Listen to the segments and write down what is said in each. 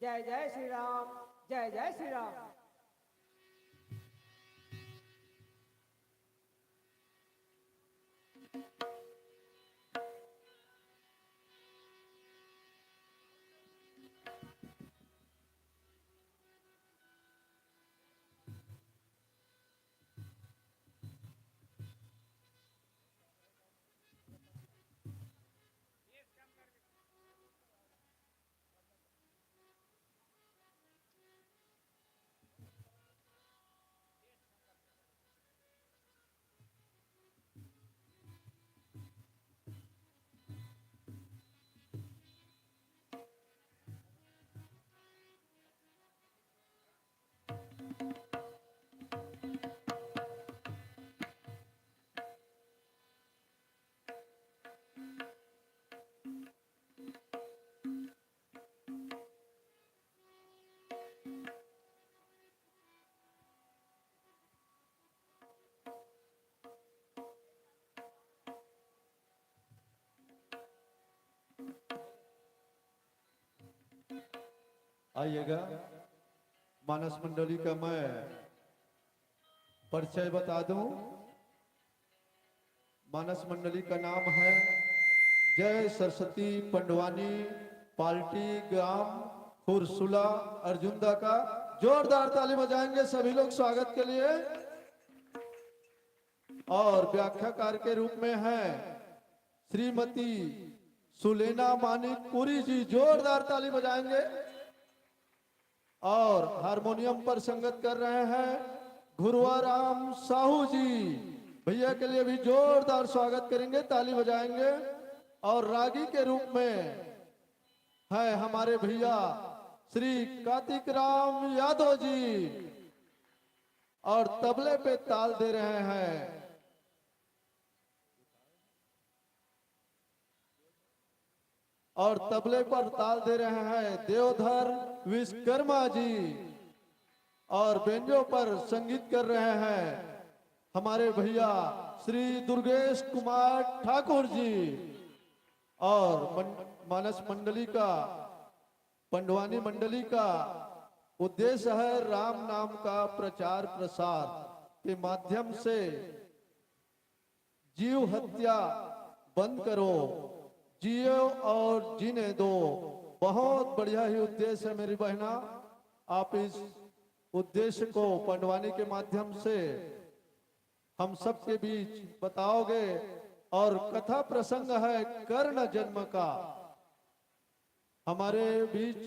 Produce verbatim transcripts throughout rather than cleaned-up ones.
जय जय श्री राम, जय जय श्री राम। आइएगा, मानस मंडली का मैं परिचय बता दूं। मानस मंडली का नाम है जय सरस्वती पंडवानी पार्टी, ग्राम खुरसुला, अर्जुंदा का। जोरदार ताली बजाएंगे सभी लोग स्वागत के लिए। और व्याख्याकार के रूप में है श्रीमती सुलेना मानिक पुरी जी, जोरदार ताली बजाएंगे। और हारमोनियम पर संगत कर रहे हैं घुरुआ राम साहू जी, भैया के लिए भी जोरदार स्वागत करेंगे, ताली बजाएंगे। और रागी के रूप में है हमारे भैया श्री कार्तिक राम यादव जी, और तबले पे ताल दे रहे हैं और तबले पर ताल दे रहे हैं देवधर विश्वकर्मा जी, और बेंजो पर संगीत कर रहे हैं हमारे भैया श्री दुर्गेश कुमार ठाकुर जी। और मन-, मानस मंडली का, पंडवानी मंडली का उद्देश्य है राम नाम का प्रचार प्रसार के माध्यम से जीव हत्या बंद करो, जियो और जीने दो। बहुत बढ़िया ही उद्देश्य है मेरी बहना, आप इस उद्देश्य को पंडवानी के माध्यम से हम सबके बीच बताओगे। और कथा प्रसंग है कर्ण जन्म का। हमारे बीच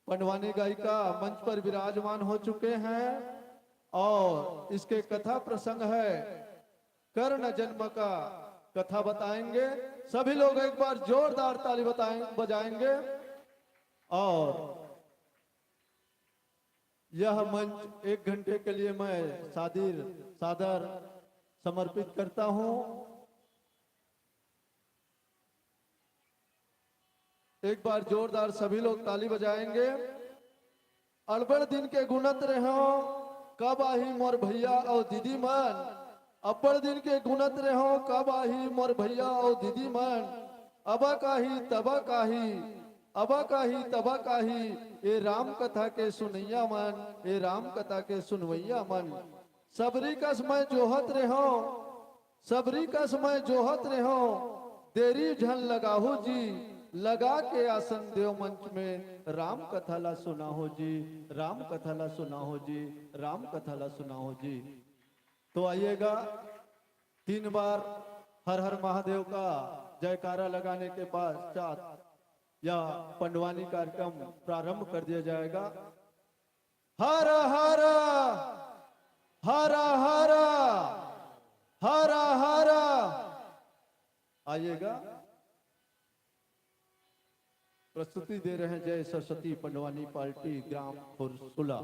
पंडवानी गायिका मंच पर विराजमान हो चुके हैं और इसके कथा प्रसंग है कर्ण जन्म का कथा बताएंगे। सभी लोग एक बार जोरदार ताली बताएं, बजाएंगे। और यह मंच एक घंटे के लिए मैं सादिर सादर समर्पित करता हूं। एक बार जोरदार सभी लोग ताली बजाएंगे। अड़बड़ दिन के गुनत रहो, कब आही मोर भैया अउ दीदी मन। अब्बड़ दिन के गुनत रहो, कब आही मोर भैया अउ दीदी मन। अबा काही, तबा काही, अबा काही, तबा काही, ए राम कथा के सुनैया मन, ए राम कथा के सुनवैया मन। सबरी कस मैं जोहत रहो, सबरी कस मैं जोहत रहो, देरी झन लगाहू जी, लगा के आसन देव मंच में, राम कथा ला सुनाहू जी, राम कथा ला सुनाहू जी, राम कथा ला सुनाहू जी। तो आइएगा, तीन बार हर हर महादेव का जयकारा लगाने के पश्चात यह पंडवानी कार्यक्रम प्रारंभ कर दिया जाएगा। हर हर, हर हर, हर हर। आइएगा, प्रस्तुति दे रहे हैं जय सरस्वती पंडवानी पार्टी, ग्राम खुरसुला।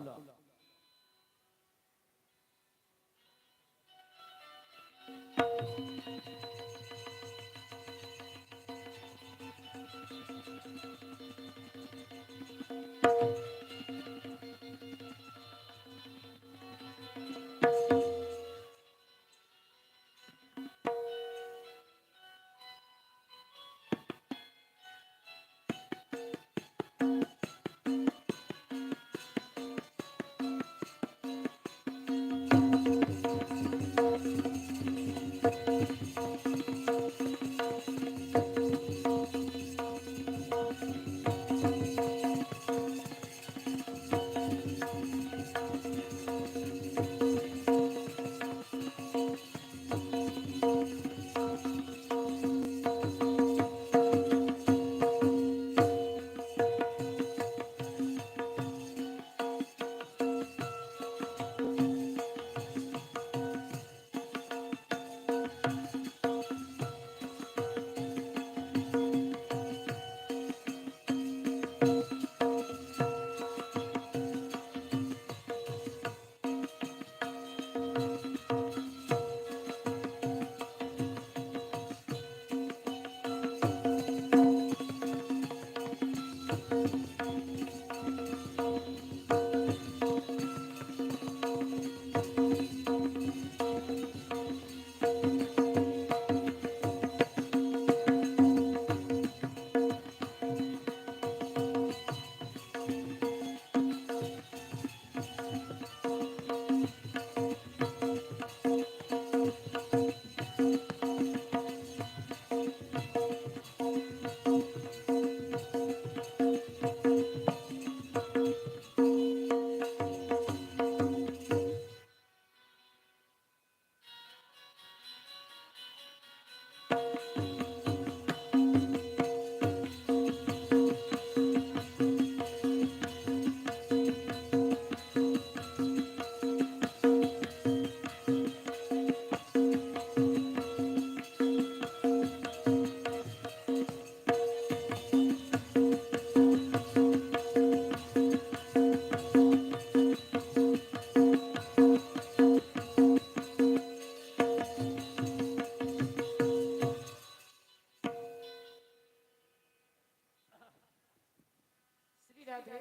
राधे,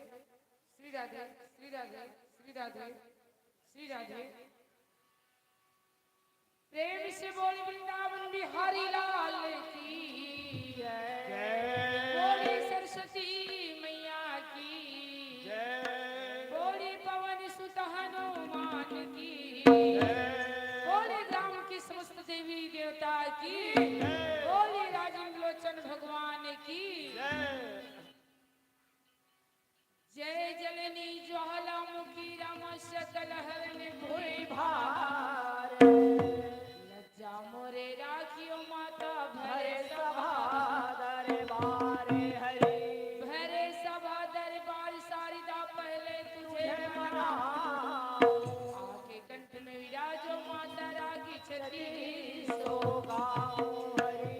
श्री राधे, श्री राधे, श्री राधे, श्री राधे। प्रेम से बोल वृंदावन बिहारी लाल की जय। बोली सरस्वती मैया की जय। बोली पवन सुत हनुमान की जय। बोली ग्राम की समस्त देवी देवता की जय। बोली राजेंद्र लोचन भगवान की जय। जय जलनी ज्वालामुखी रामा सकल हरन भोई भार। लज्जा मोरे राखियो माता भरे सभा दरबार हरी। भरे सभा दरबार शारदा पहले तुझे मना। आके कंठ में विराजो माता रागी छत्तीसो गाओ हरी।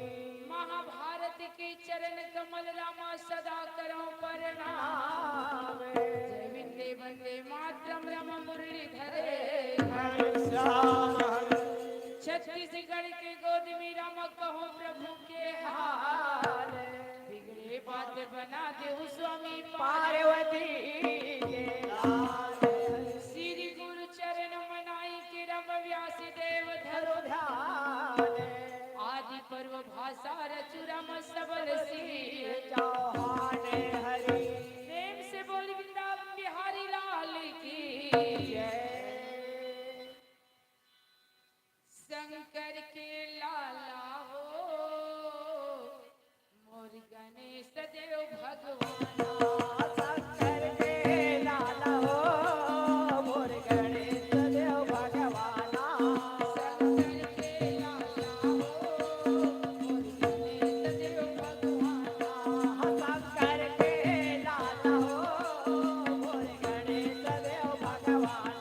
महाभारत के चरण कमल रामा सदा करो प्रणाम। जय विंदे वंदे मातरम रामा मुरली धरे घनश्याम हरे। छत्तीसगढ़ के गोद में रामा कहो प्रभु के हाल। बिगड़े बात बना देहु स्वामी पार्वती के लाल। श्री गुरु चरण मनाई के राम व्यास देव धरो ध्यान। आदि पर्व भाषा रचु राम सबल सिर चौहान हरि। प्रेम से बोल वृंदावन बिहारी लाल की जय। शंकर के लाला हो मोर गणेश देव भगवान। शंकर के लाला हो मोर गणेश देव भगवान। शंकर के लाला हो मोर गणेश देव भगवान। शंकर के लाला हो मोर गणेश देव भगवान।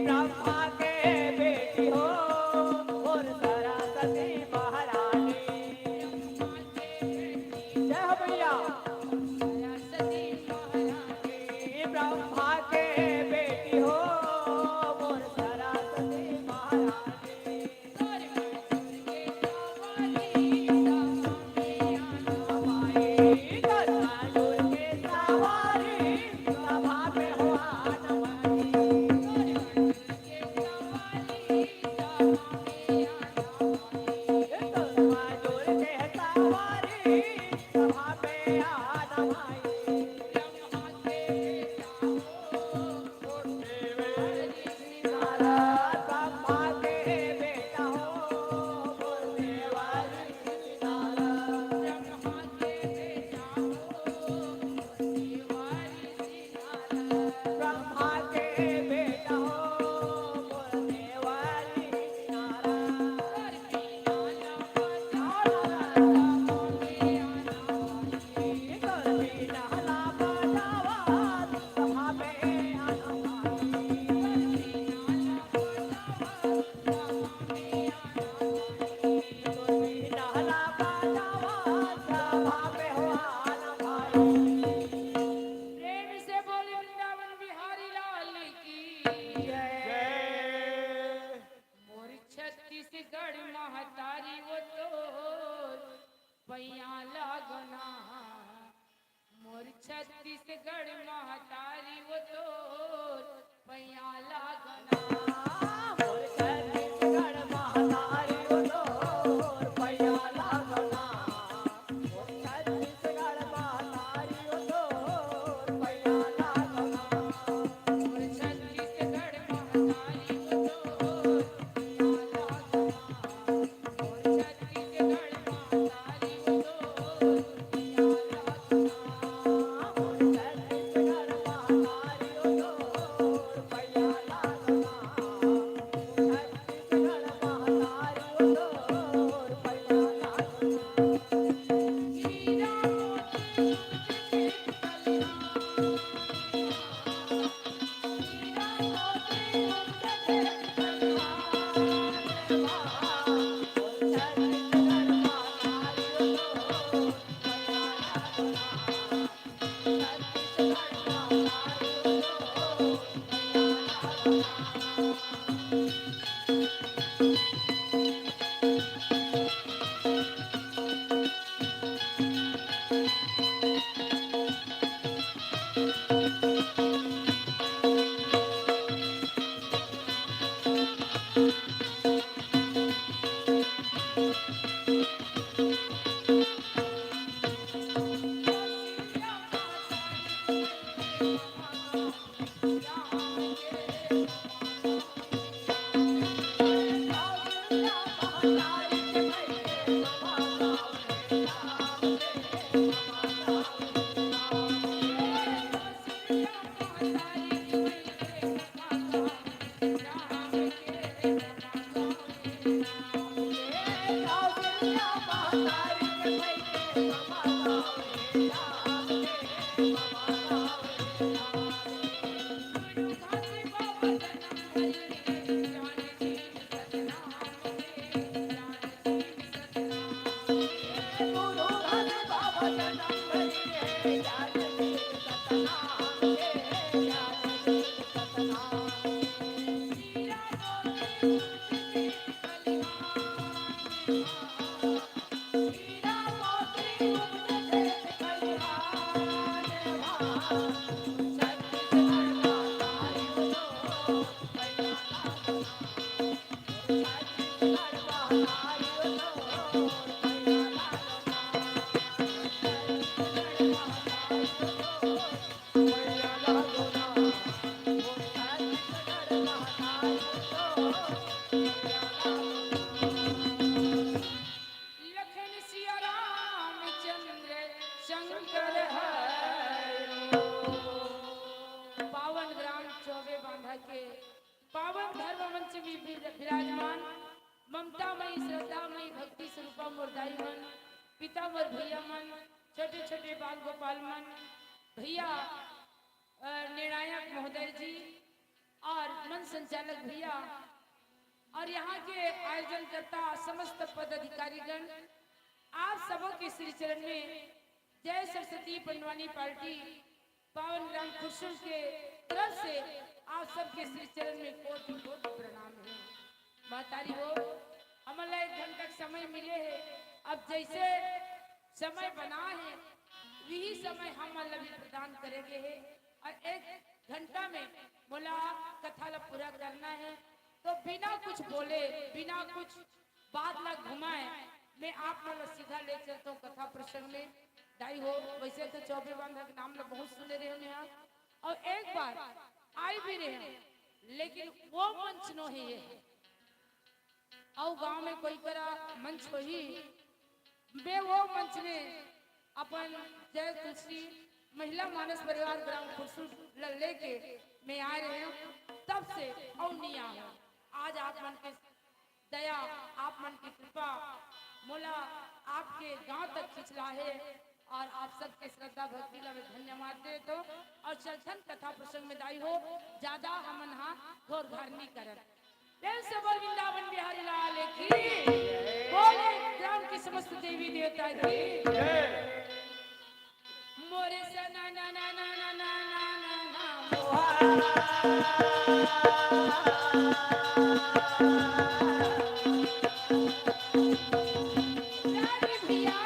ब्रह्मा के बेटी हो और सरस्वती महारानी। जय हो भैया। सरस्वती महारानी, ब्रह्मा के बेटी हो और सरस्वती महारानी। प्रेम से बोले वृंदावन बिहारी लाल की जय। मोर छत्तीसगढ़ महतारी वो तो पैया लागना। मोर छत्तीसगढ़ महतारी वो तोर पैया लागना। मोर छत्तीसगढ़ महतारी वो तोर पैया लागना। मोर छत्तीसगढ़ महतारी वो तोर पैया लागना। मोर छत्तीसगढ़ महतारी वो तोर पैया लागना। लखन सिया रामचंद्र शंकर हरो। पावन ग्राम चौबे बांधा के पावन धर्म मंच में विर-, विराजमान ममतामयी, श्रद्धामयी, भक्ति स्वरूपा मोर दाई मन, पिता मोर भैया मन, छोटे छोटे बाल गोपाल मन, भैया, अ, निर्णायक महोदय जी और मंच संचालक भैया और यहाँ के आयोजनकर्ता समस्त पदाधिकारीगण, आप सबों के श्री चरण में जय सरस्वती पंडवानी पार्टी पावन ग्राम खुरसुर के तरफ से आप सबके श्री चरण में कोटि कोटि प्रणाम है। महतारी हो, हमन ला एक घंटा के समय मिले है, अब जैसे समय बना है, वही समय हमन ला भी प्रदान करे गे है और एक घंटा में मोला कथा ला पूरा करना है। तो बिना कुछ बोले, बिना कुछ बात ला घुमाए, मैं आप मन ला सीधा ले चलता हूँ कथा प्रसंग में। दाई हो, वैसे तो चौबे बांधा के नाम ला बहुत सुने रहे हन यहाँ, और एक बार आई भी रहे हन, लेकिन वो मंच नो है ये। अउ गांव में कोई करा मंच होही, मैं वो मंच में अपन जय तुलसी महिला मानस परिवार ग्राम खुरसुर ल-, लेके मैं आए रहे हूँ, तब से अउ नहीं आ हूँ। आज आप मन के दया, आप मन की कृपा मोला आपके गांव तक खिंचला है और आप सबके श्रद्धा भक्ति ला मैं धन्यवाद देत हूँ। और चलथन कथा प्रसंग में दाई हो, ज्यादा हमन हा घोर घार नहीं करन। प्रेम से बोल वृंदावन बिहारी लाल की, बोले ग्राम की समस्त देवी देवता की। मोरे सना ना ना ना ना ना ना ना ना। प्यारी भैया,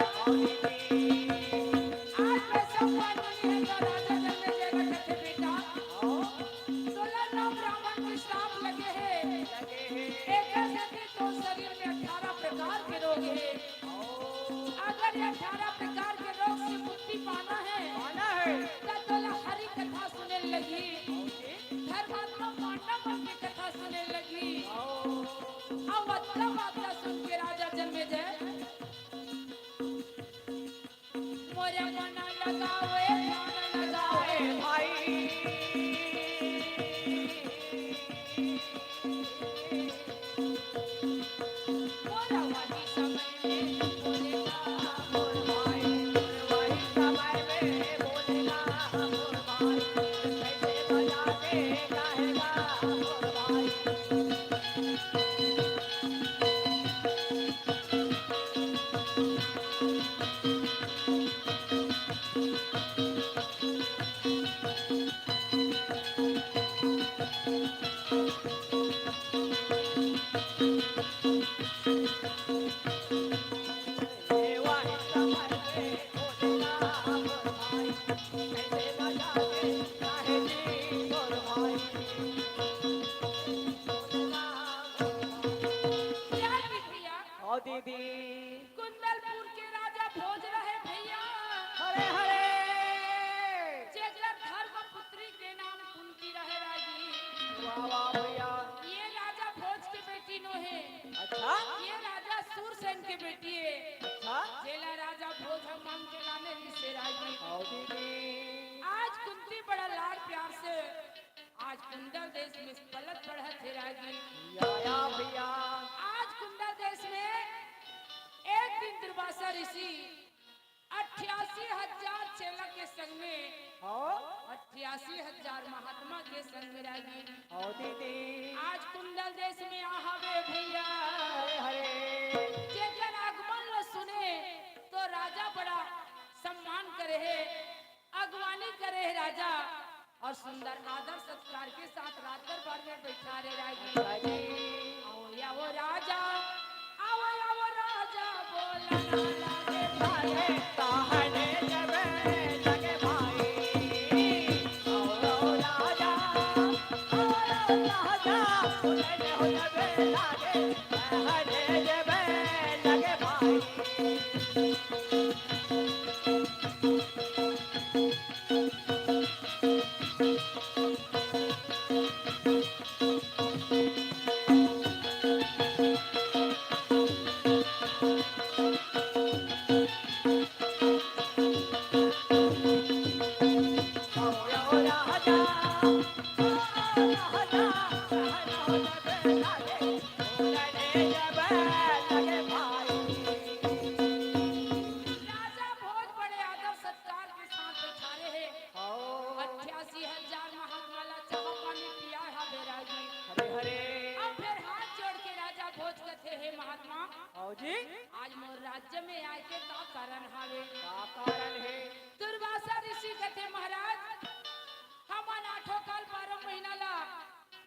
आज मैं सब बात बोली है तो राजा जन्मेजय का कथे बेटा। सोलह नौ ब्राह्मण के श्राप लगे हैं। एकर सेती तोर शरीर में अठारह प्रकार के रोग हे। अगर ये अठारह प्रकार के रोग से मुक्ति पाना है, पाना है। त तोला हरि कथा सुने लगही, धर्मात्मा पांडव मन के कथा सुने लगही। अउ अतका बात ला सुन के राजा जन्मेजय मोरे मन लगावे, ध्यान लगावे भाई। मोरा वही समय में बोलेगा मोर भाई, मोर वही समय में बोलेगा मोर भाई, कैसे बजा के गाएगा मोर भाई। भैया। ये राजा भोज के बेटी नो हे। अच्छा। ये राजा सूरसेन के बेटी हे। अच्छा। जेला राजा भोज ह मांग के लाने रिहिसे रागी। आओ दीदी। आज कुंती बड़ा लाड़ प्यार से आज कुंदल देश में पलत बढ़त हे रागी। या, या भैया। आज कुंदल देश में एक दिन दुर्वासा ऋषि अट्ठासी हजार चेला के संग में, हाँ। अट्ठासी हजार महात्मा के संग में रागी। हाँ दीदी। आज कुंदल देश में आहावे भैया। हरे हरे। जेकर आगमन ल सुने तो राजा बड़ा सम्मान करे हे, अगवानी करे हे राजा। और सुंदर आदर सत्कार के साथ राज दरबार में बैठा रे रागी। रागी। आओ या वो राजा, आओ या वो राजा, बोला ना लागे भाई। ताहने जबे लगे भाई। आओ या वो राजा, आओ या वो राजा, बोले हो जबे लागे, ताहने जबे लगे भाई। राजा भोज बड़े आदर सत्कार के साथ बैठारे हे। हाँ। अट्ठासी हजार महात्मा ला चाह पानी पिया हा बेरागी। हरे हरे। अब फिर हाथ जोड़ के राजा भोज कथे, हे महात्मा, आओ जी। आज मोर राज्य में आए के का कारण हावे? का कारण हे? दुर्वासा ऋषि कथे, महाराज, हमन आठों काल बारह महीना ला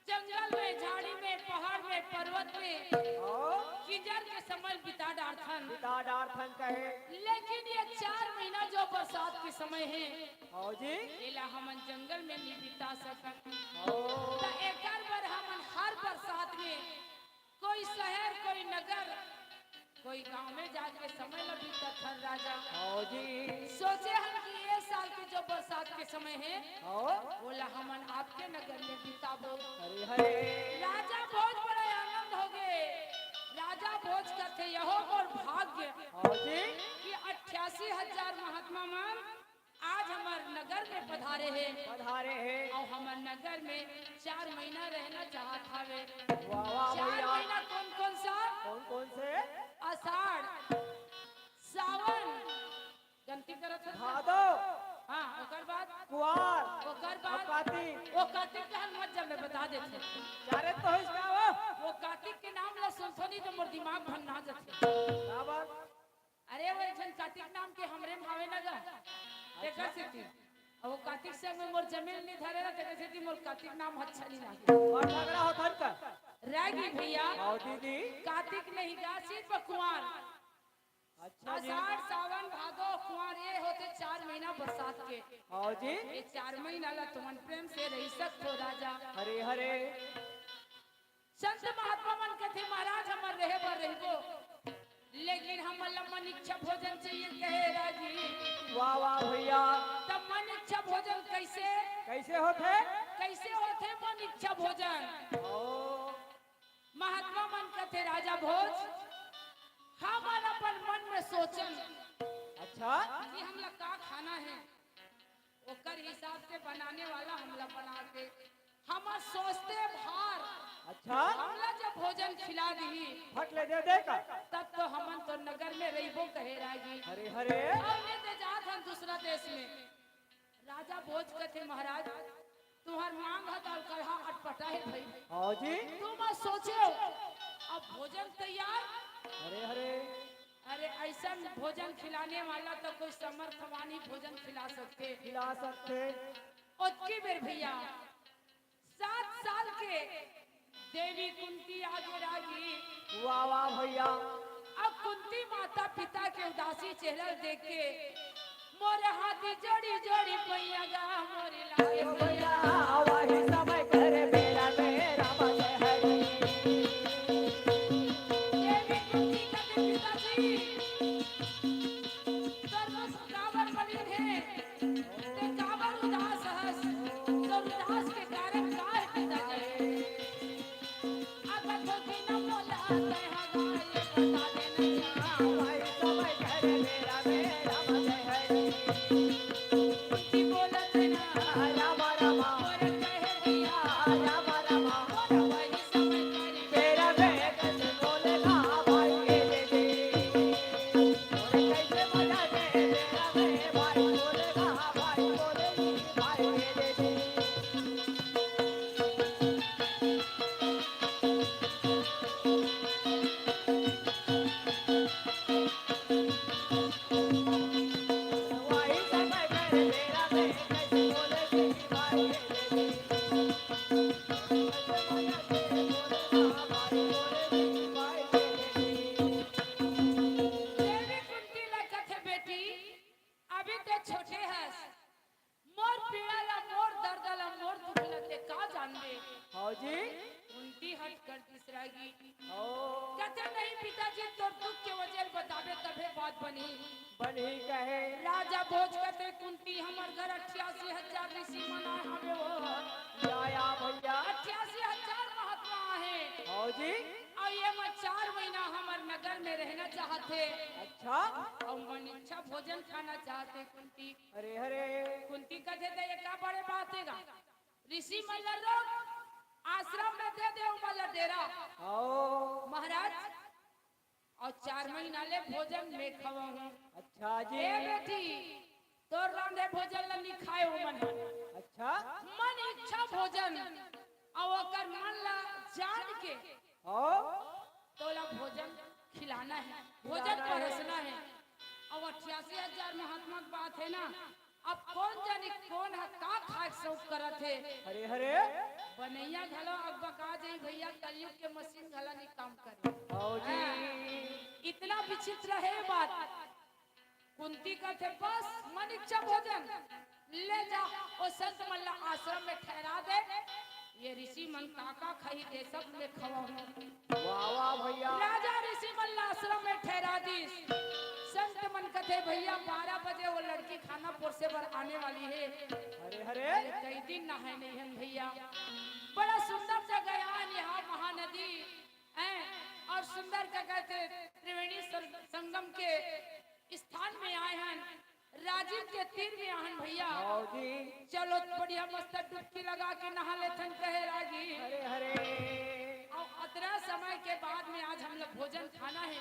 जंगल में, झाड़ी में, पहाड़ में, पर्वत में हाँ। किंजर के समय बिता डारथन। बिता डारथन कहे। लेकिन ये चार महीना जो बरसात के समय हे, हाँ जी। एला हमन जंगल में नहीं बिता सकन। हाँ। त एकर बर हमन हर बरसात में कोई शहर, कोई नगर, कोई गांव में जाके समय ल बिताथन राजा। हाँ जी। सोचे हन कि ए साल के जो बरसात के समय हे, हाँ। ओला हमन आपके नगर में बिताबो। हरे हरे। राजा भोज बड़ा आनंद होगे। राजा भोज कथे, यहो मोर भाग्य हाँ जी। कि अट्ठासी हजार महात्मा मन आज हमर नगर में पधारे हे। पधारे हे। अउ हमर नगर में चार महीना रहना चाहत हावे। वाह, वाह, चार भैया। महीना कौन कौन सा? कौन कौन से? आषाढ़, सावन, गनती करत हस? भादो। हाँ, ओकर बाद? कुआर। ओकर बाद? अउ कातिक। ओ कातिक के हम मत जब मैं बता देथे। जाने तो हो इसका वो? वो कातिक के नाम ला सुनथो नहीं तो मोर दिमाग भन्ना जाथे। का बात? अरे, वो एक झन कातिक नाम के हमरे में हावे ना गा, तेकर सेती। अब वो कातिक संग में मोर जमीन नहीं धरे ना, तेकर सेती मोर कातिक नाम अच्छा नहीं लागे। और झगड़ा होत हन का? रागी भैया, आओ दीदी। कातिक नहीं गा, सिर्फ कुंवार। अच्छा जी। आषाढ़, सावन, भादो, कुंवार, ये होथे चार महीना बरसात के। आओ जी। ये चार महीना ला तुमन प्रेम से रही सकथो राजा। हरे हरे। संत महात्मा मन कथे, महाराज, हमर रहे बर रहिबो, लेकिन हमन ला मन इच्छा भोजन चाहिए कहे रागी। वाह, वाह भैया। तब मन इच्छा भोजन कैसे? कैसे होथे? कैसे होथे मन इच्छा भोजन? ओ। महात्मा मन कथे, राजा भोज, हमन अपन मन में सोचन अच्छा। कि हमला का खाना हे। ओकर हिसाब से बनाने वाला हमला बना के, हमर सोचते भार अच्छा। हमला जब भोजन खिला दिही, फट ले दे दे का? तब तो हमन तो नगर में रहिबो कहे रागी। हरे हरे। अब ले दे जात हन दूसरा देश में। राजा भोज कथे, महाराज, तुहर मांग ह त कलहा अटपटा हे भाई। हाँ जी। तुम सोचो, अब भोजन तैयार। हरे हरे। अरे, ऐसन भोजन खिलाने वाला तो कोई समर्थवान ही भोजन खिला सकथे। खिला सकथे। ओतकी बेर भैया, सात साल के देवी कुंती आगे रागी। वाह, वाह भैया। अब कुंती माता पिता के उदासी चेहरा देख के मोर हाथी जोड़ी जोड़ी पैया गा मोरे लागे भैया। वही समय करे बेरा में राम हरि। देवी कुंती कथे, पिताजी, तोर मुख काबर मलिन हे, ते काबर उदास हस, तोर उदास के कारण का हे पिताजी? देवी कुंती ला कथे, "बेटी, अभी ते छोटे हस, मोर पीड़ा ला, मोर दर्द ला, मोर दुख ला ते का जानबे?" हव जी। कुंती हट कर तीसरा गी। हव। कथे, "नहीं पिताजी, तोर दुख के वजह बताबे तभे बात बनही।" बनही कहे। राजा भोज कथे, "कुंती, हमर घर अट्ठासी हजार ऋषि मन आए हवे हो।" या, या भैया। अट्ठासी हजार महात्मा आहे। हव जी। अउ ये मन चार महीना हमर नगर में रहना चाहत हे। अच्छा। अउ मन इच्छा भोजन खाना चाहत हे कुंती। अरे, अरे। कुंती कथे, "त ये का बड़े बात हे गा? ऋषि मन ला रोक, आश्रम में दे दे, ओमन ला डेरा।" हव। महाराज, अउ चार महीना ले भोजन मैं खवाहूँ। अच्छा जी। ए बेटी, तोर रांधे भोजन ल नी खाए ओमन। अच्छा। मन इच्छा भोजन, अउ ओकर मन ल जान के, हाँ। तोला भोजन खिलाना हे, भोजन खिलाना हे। परसना हे। अउ अट्ठासी हजार महात्मा के बात हे ना, अब कोन जानी कोन ह का खाए के शौक करत हे। हरे, हरे। बनइया घलो अकबका जाही भैया, कलयुग के मशीन घलो नी काम करे। हव जी। हाँ। इतना विचित्र हे बात। कुंती कथे, "बस, मन इच्छा भोजन ले जा, ओ संत मन ला आश्रम में ठहरा दे।" ये ऋषि मन का का खाही ते सब मैं खवाहूँ। वाह, वाह भैया। राजा ऋषि मन ला आश्रम में ठहरा दिस। संत मन कथे, "भैया, बारह बजे वो लड़की खाना परोसे बर आने वाली हे।" हरे, हरे। अरे, कई दिन नहाए नहीं हन भैया। बड़ा सुंदर जगह हे यहाँ महानदी हे, अउ सुंदर का कहथे त्रिवेणी सं-, संगम के स्थान में आए हन, राजिम के तीर में आहन भैया। हव जी। चलो बढ़िया मस्त डुबकी लगा के नहा लेथन कहे रागी। हरे, हरे। अउ अतना समय के बाद में आज हम लोग भोजन खाना हे,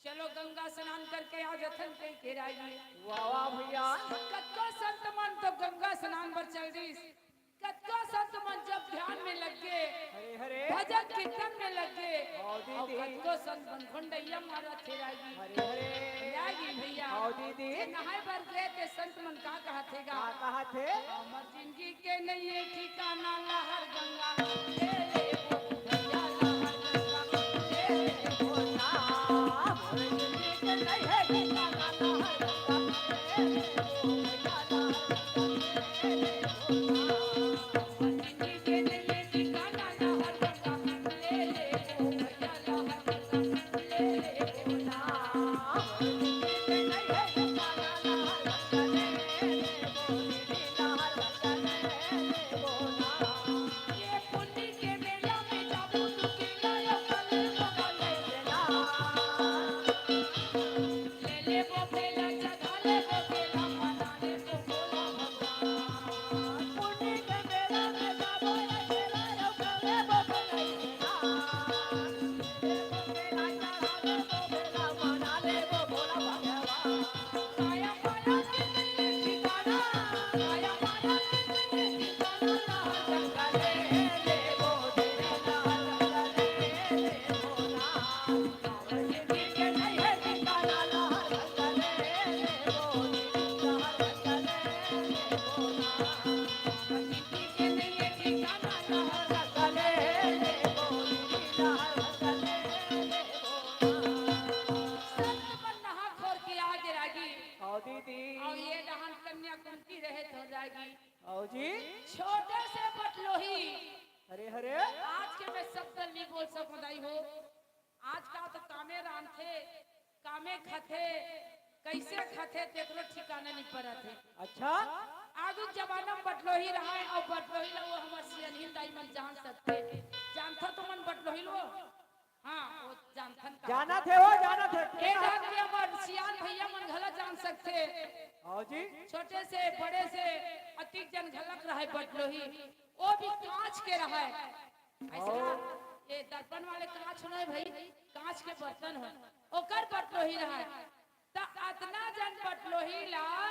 चलो गंगा स्नान करके आ जथन कहि के रागी। वाह, वाह भैया। कतको संत मन तो गंगा स्नान बर चल दिस, कतको संत मन जप ध्यान में लग गे, हरे, हरे। भजन कीर्तन में लग गे, हव दीदी। अउ कतको संत मन घोंडइया मारत हे रागी। हरे, हरे। रागी भैया। हव दीदी। जे नहाए बर गे ते संत मन का कहत हे गा? का कहत हे? हमर जिंदगी के नइये ठिकाना लहर गंगा, ले ले ओ भैया लहर गंगा, ले ले ओ ना। हमर जिंदगी के नइये ठिकाना लहर गंगा, ले ले ओ भैया लहर गंगा, ले ले ओ ना। संत मन नहा खोर के आगे रागी। हव दीदी। अउ ये डहन कन्या कुंती रहे तो रागी। हव जी। छोटे से बटलोही। हरे, हरे। आज के मैं शब्द नहीं बोल सकूं दाई हो। आज का तो कामे रांधथे, कामे खाथे, कइसे खाथे, तेकरो ठिकाना नहीं परत हे। अच्छा। आगू जमाना में बटलोही रहय, अउ बटलोही ला वो हमर सियनहिन दाई मन जान सकथे। जानथव तुमन बटलोही ला? हाँ, वो जानथन का। जानत हे वो, जानत हे। ए डहर के हमर सियान भैया मन घला जान सकथे। हव जी। छोटे से, बड़े से, अतिक जन घलक रहय बटलोही। वो भी कांच के रहय। अइसना, ये दर्पण वाले कांच होय भाई, कांच के बर्तन होय, ओकर बटलोही रहय। त अतना जन बटलोही ला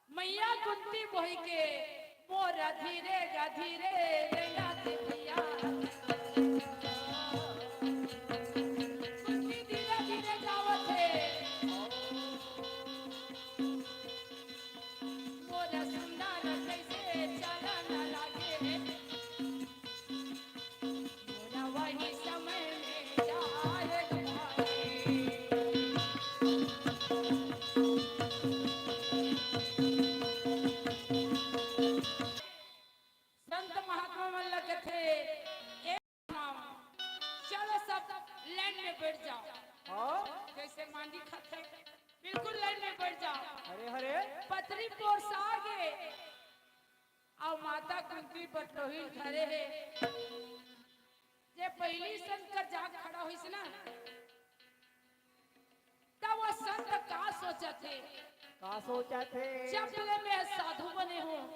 मैया कुंती बोही के, "मोरा धीरे गा धीरे रे गा धीरे भैया।" कुंती धीरे धीरे जावत हे। मोरा सुंदर कइसे चलन लागे। लाइन में बैठ जाव। हाँ। जइसे मांडी खाथे, बिल्कुल लाइन में बैठ जाव। अरे, अरे। पतरी पोरसा गे, अउ माता कुंती बटलोही धरे हे। जे पहिली संत कर जाग खड़ा होइस ना, त वो संत का सोचत हे? का सोचत हे? जब ले मैं साधु बने हों,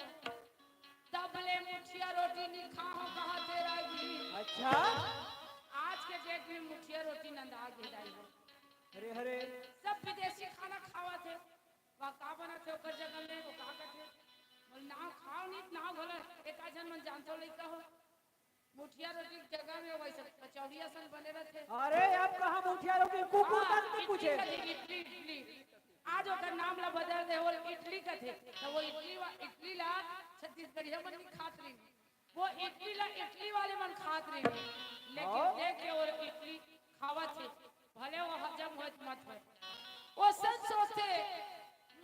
तब ले मुठिया रोटी नी खाहों, कहा तेरा जी। अच्छा। आज के डेट में मुठिया रोटी नंदा गे दाई हो। अरे, अरे। सब विदेशी खाना खावत हे। वो का बनत हे ओकर जगह में, वो का करथे? बोल, नाव खाव नी, नाव घलो एकाध झन मन जानथो लइका हो। मुठिया रोटी के जगह में वइसे कचौड़ी असन बने रथे। अरे, अब कहाँ मुठिया रोटी, कुकुर हाँ, तक नहीं इडली पूछे। कथे, इडली, इडली। आज ओकर नाम ला बदल दे, वो इडली कथे। त वो इडली वा-, इडली ला छत्तीसगढ़िया मन नी खात रहिन। वो इडली ला इडली वाले मन खात रहिन। लेकिन हाँ। देख के वो इडली खावत हे। भले वो हजम होय मत होय। वो संत सोचथे,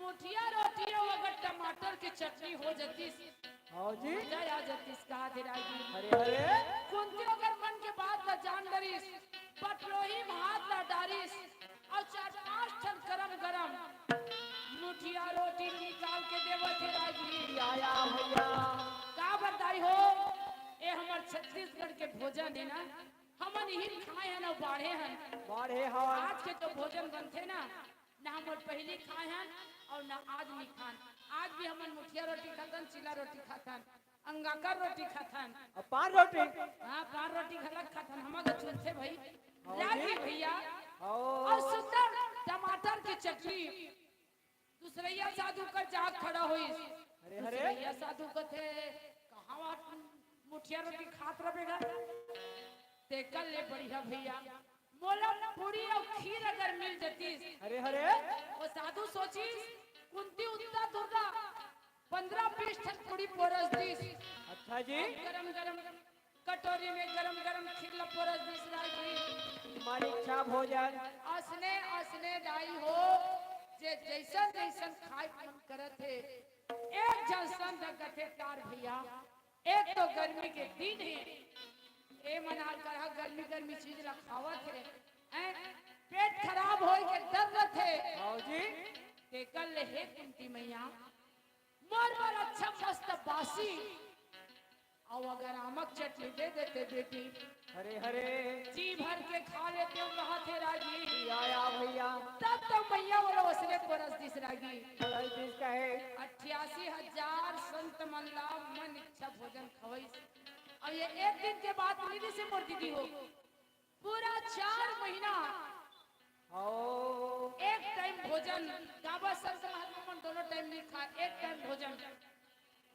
मुठिया रोटी अउ अगर टमाटर के चटनी हो जतिस, हाँ जी। मजा आ जतिस, कहा तेरा जी। अरे, अरे। कुंती अगर मन के बात ला जान डरिस, बटलोही भात ला डारिस, अउ चार पांच ठन गरम गरम मुठिया रोटी निकाल के देवत हे राजी। या, या भैया। का बताई हो, ए हमर छत्तीसगढ़ के भोजन हे ना, हमन इहिन खाए हन अउ बाढ़े हन। बाढ़े हन। आज के जो भोजन बनथे ना, ना हमन पहिली खाए हन अउ ना आज नी खान। आज भी हमन मुठिया रोटी खाथन, चीला रोटी खाथन, अंगाकर रोटी खाथन। अउ पान रोटी? हाँ, पान रोटी घलक खाथन। हमर तो चुनथे भाई। हाँ लागी जी। भैया। हाँ। अउ सुंदर टमाटर के चटनी। दूसरइया साधु कर जाग खड़ा होइस। अरे, अरे। दूसरइया साधु कथे, "कहाँ वा मुठिया रोटी खात रहे बेटा?" तेकर ले बढ़िया भैया, मोला पूरी अउ खीर अगर मिल जतिस। अरे, अरे। वो साधु सोचिस, कुंती उत्ता दुर्गा पंद्रह बीस ठन पूरी पोरस दिस। अच्छा जी। गरम गरम कटोरी में गरम गरम खीर ल परोस दिस राजी। मन इच्छा भोजन। असने, असने दाई हो, जे जइसन जइसन खाए के मन करत हे, एक झन संत कथे, "तार भैया, एक तो गर्मी के दिन हे, ए मन हा करहा गर्मी गर्मी चीज ल खावत हे, हैं? पेट खराब होए के डर रथे।" हाँ जी। तेकर ले हे कुंती मैया, मोर बर अच्छा मस्त बासी अउ अगर आमक चटनी दे देते बेटी, अरे, अरे। जी भर के खा लेते हो, कहा थे रागी। या, या भैया। तब तो मैया बोलो, "ओसने परस दिस रागी।" परस दिस कहे। अट्ठासी हजार संत मन ला मन इच्छा भोजन खवइस। अउ ये एक दिन के बात नहीं, जइसे मोर दीदी हो, पूरा चार महीना आओ। एक टाइम भोजन, गाबा संत महात्मा मन दोनों टाइम नहीं खा, एक टाइम भोजन।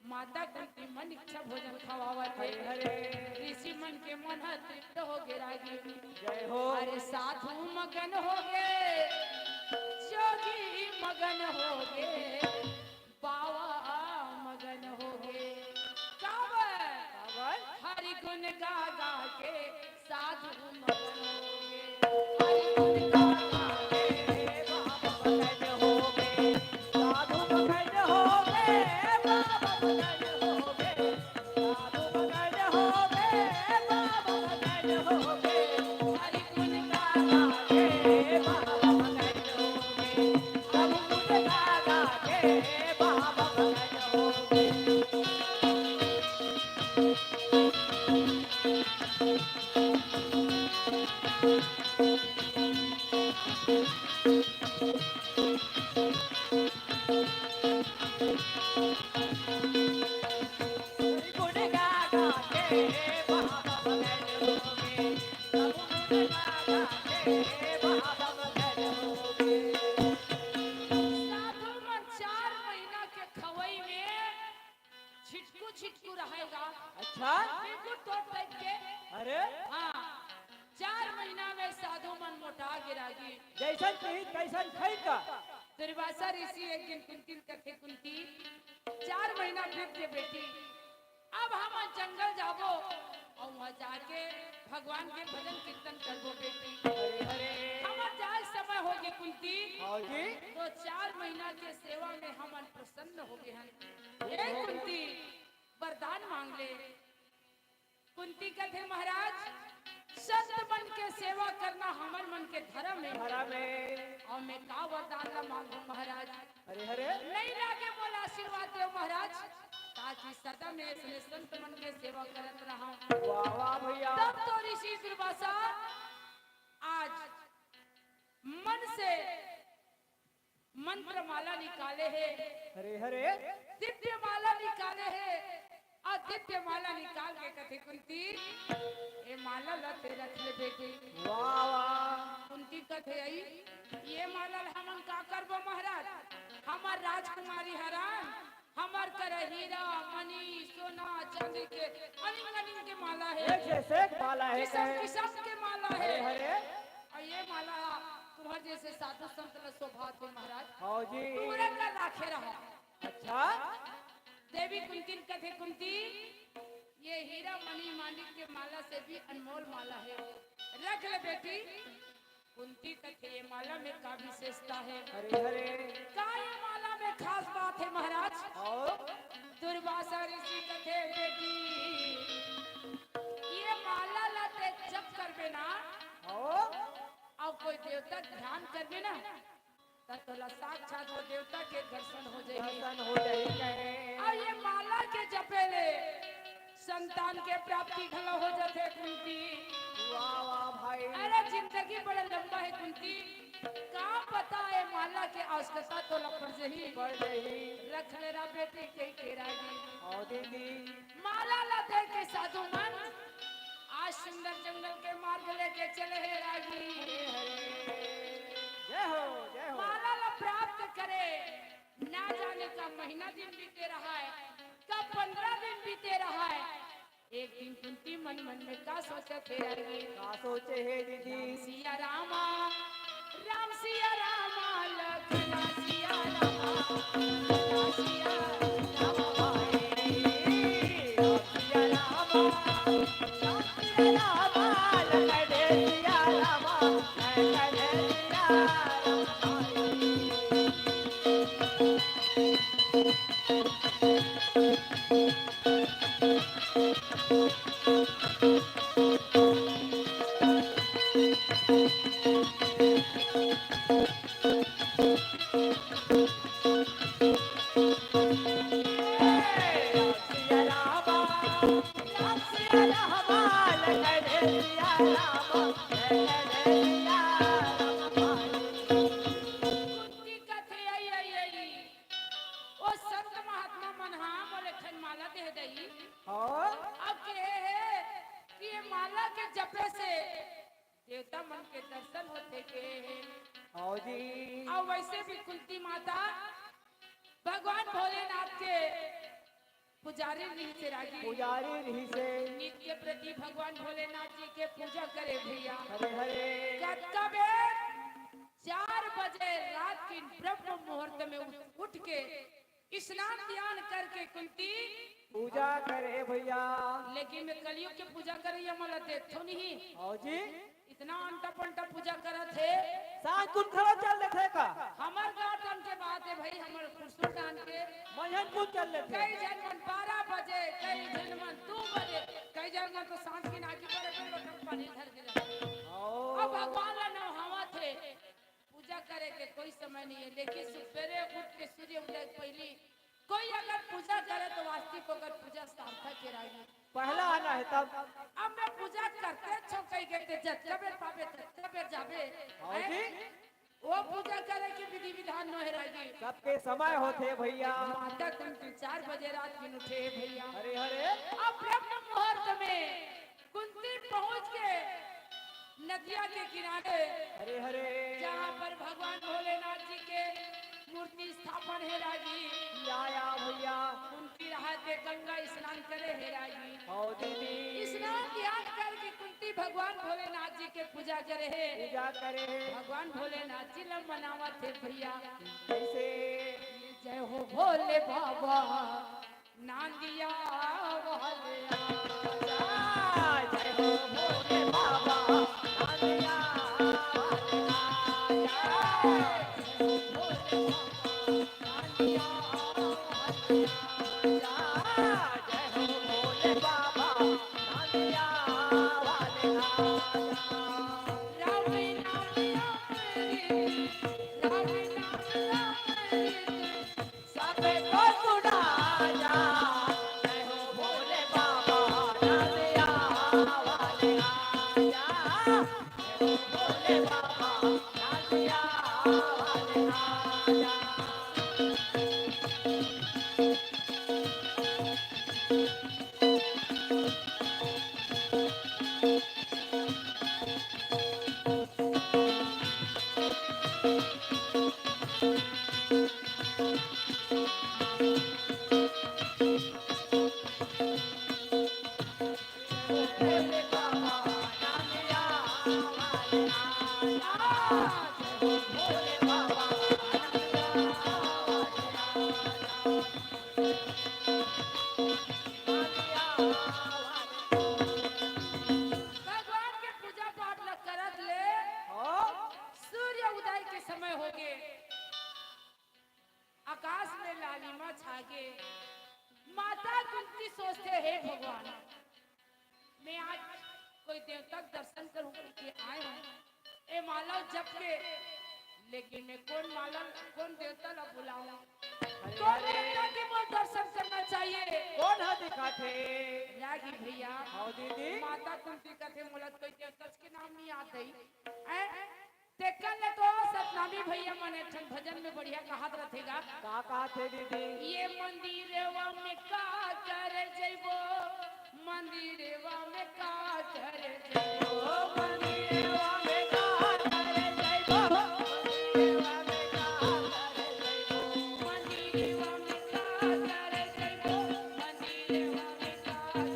माता कुंती मन इच्छा भोजन खवावत हे। हरे हरे। ऋषि मन के मन ह तृप्त हो गे रागी। जय हो। अरे साधु मगन हो गे, जोगी मगन हो गे, बाबा मगन हो गे। काबर? काबर? हरि गुण गा गा के साधु मगन हो गे। हरि गुण गा गा के बाबा मगन हो गे। साधु मगन हो गे, बाबा मगन हो गे। साधु मगन हो गे, बाबा मगन हो गे। हरि गुण गा गा के बाबा मगन हो गे। साधु मन चार महीना के खवई में छिटकू छिटकू रहेगा। अच्छा? बिल्कुल तोर टाइप के। अरे? हाँ, चार महीना में साधु मन मोटा गे रागी। जइसन कही तइसन खाई का? दुर्वासा ऋषि एक दिन कुंती ल कथे, "कुंती, चार महीना बीत गे बेटी, अब हमन जंगल जाबो अउ वहाँ जाके भगवान के भजन कीर्तन करबो बेटी।" हरे हरे। हमर जाए समय हो गे कुंती। हाँ जी। तो चार महीना के सेवा में हमन प्रसन्न हो गे हन। हे कुंती, वरदान मांग ले। कुंती कथे, "महाराज, संत मन के सेवा करना हमर मन के धर्म हे। धर्म हे। अउ मैं का वरदान ला मांगू महाराज? अरे, अरे। नहीं लागे मोला आशीर्वाद देव महाराज, ताकि सदा मैं ऐसने संत मन के सेवा करत रहूं। वाह, वाह भैया। तब तो ऋषि दुर्वासा आज मन से मंत्र माला निकाले हे। अरे, अरे। दिव्य माला निकाले हे। अउ दिव्य माला निकाल के कथे, "कुंती, ए माला ला ते रख ले बेटी।" वाह, वाह। कुंती कथे, "अई, ए माला ला हमन का करबो महाराज? हमर राजकुमारी हरन, हमर करा हीरा, मणि, सोना, चांदी के अनिंग अनिंग के माला हे। एक से एक माला हे किसम कहे। किसम के माला हे। अरे, अरे। अउ ए माला तुम्हर जइसे साधु संत ला शोभाथे महाराज। हाँ जी। तुमरे ला राखे रहा।" अच्छा। देवी कुंती कथे, "कुंती, ए हीरा मणि माणिक के माला से भी अनमोल माला हे, रख ले बेटी।" कुंती कथे, "ए माला में का विशेषता हे?" अरे, अरे। का ए माला में खास बात हे महाराज? अउ? दुर्वासा ऋषि कथे, "बेटी, ए माला ला ते जप करबे ना, अउ? अउ कोई देवता ध्यान करबे ना, त तोला साक्षात वो देवता के दर्शन हो जाही।" दर्शन हो जाही कहे। अउ ए माला के जपे ले संतान के प्राप्ति घलो हो जाथे कुंती। वाह, वाह भाई। अरे जिंदगी बड़ा लंबा हे कुंती, का पता ए माला के आवश्यकता तोला पड़ जाही। पड़ जाही। रख ले रा बेटी कहि के रागी। हाँ दीदी। माला ला दे के साधु मन आज सुंदर जंगल के मार्ग लेके चले हे रागी। जय हो, जय हो। माला ला प्राप्त करे, ना जाने का महीना दिन बीते रहा हे, का पंद्रह दिन बीते रहा हे। एक दिन कुंती मन मन में का सोचत हे रागी। का सोचे हे दीदी? राम सिया रामा, राम सिया रामा, लखन सिया रामा, लखन सिया रामा, राम सिया रामा, राम सिया रामा, लखन सिया रामा, लखन सिया रामा। कुंती कथे, "अई, अई, अई, ओ संत महात्मा मन हा मोला एक ठन माला दे दई।" हाँ। अब कहे हे कि ये माला के जपे से देवता मन के दर्शन होथे के। हाँ जी। अउ वइसे भी कुंती माता भगवान भोलेनाथ के पुजारी रहिसे रागी। पुजारी रहिसे। नित्य प्रति भगवान भोलेनाथ जी के पूजा करे भैया। हरे हरे। कतका बेर? चार बजे रात के ब्रह्म मुहूर्त में उठ, उठ के स्नान ध्यान करके कुंती पूजा करे भैया। लेकिन मैं कलयुग के पूजा करे, ये मला देथो नहीं। हाँ जी। इतना अंटा पंटा पूजा करत हे। सांझ कुन घलो चल देथे का? हमर गांव टन के बात हे भाई, हमर कुरसुर डांड के। मंझन कुन चल देथे। कई झन मन बारह बजे, कई झन मन दू बजे, कई झन मन तो सांझ के नाकी पर अपन लोटन पानी धर के जाथे। ओ। अब भगवान ला नहावत हे, पूजा करे के कोई समय नहीं हे, लेकिन सुबेरे उठ के सूर्य उदय के पहिली कोई अगर पूजा करे तो वास्तविक ओकर पूजा सार्थक हे रागी। पहला आना हे तब। अब मैं पूजा करते छो कहि के ते जतका बेर पाबे ततका बेर जाबे। हाँ हैं? जी। वो पूजा करे के विधि विधान नो हे रागी। सबके समय होथे भैया। माता कुंती चार बजे रात के उठे भैया। हरे हरे। अब ब्रह्म मुहूर्त में कुंती पहुंच के नदिया के किनारे, हरे हरे। जहाँ पर भगवान भोलेनाथ जी के मूर्ति स्थापन हे रागी। या, या भैया। कुंती रहत हे गंगा स्नान करे हे रागी। हाँ दीदी। स्नान ध्यान करके कुंती भगवान भोलेनाथ जी के पूजा करे हे। पूजा करे हे। भगवान भोलेनाथ जी ला मनावत हे भैया। कैसे? जय हो भोले बाबा। नांदिया वाले आजा, जय हो भोले बाबा, नांदिया वाले आजा, जय हो भोले बाबा, नांदिया वाले आजा, जय हो भोले बाबा, नांदिया वाले आजा। भगवान के पूजा पाठ ल करत ले हाँ। सूर्य उदय के समय होगे, आकाश में लालिमा छागे। माता कुंती सोचथे, हे भगवान, मैं आज कोई देवता के दर्शन करूं के आए हूं ए माला जप के, लेकिन मैं कोन माला, कोन देवता ला बुलाऊं? अरे, कोन अरे। देवता के मोर दर्शन करना चाहिए? कोन ह दिखाथे? रागी भैया। हाँ दीदी। माता कुंती कथे, मोला कोई देवता के नाम नहीं आते ही। हैं? तेकर ले तो सतनामी भैया मन एक ठन भजन में बढ़िया कहत रथे गा। का कहत हे दीदी? ये मंदिरवा में का करे जइबो, मंदिरवा में का करे जइबो, मंदिरवा में का करे जइबो, मंदिरवा में का करे जइबो, मंदिरवा में का करे जइबो, मंदिरवा में का करे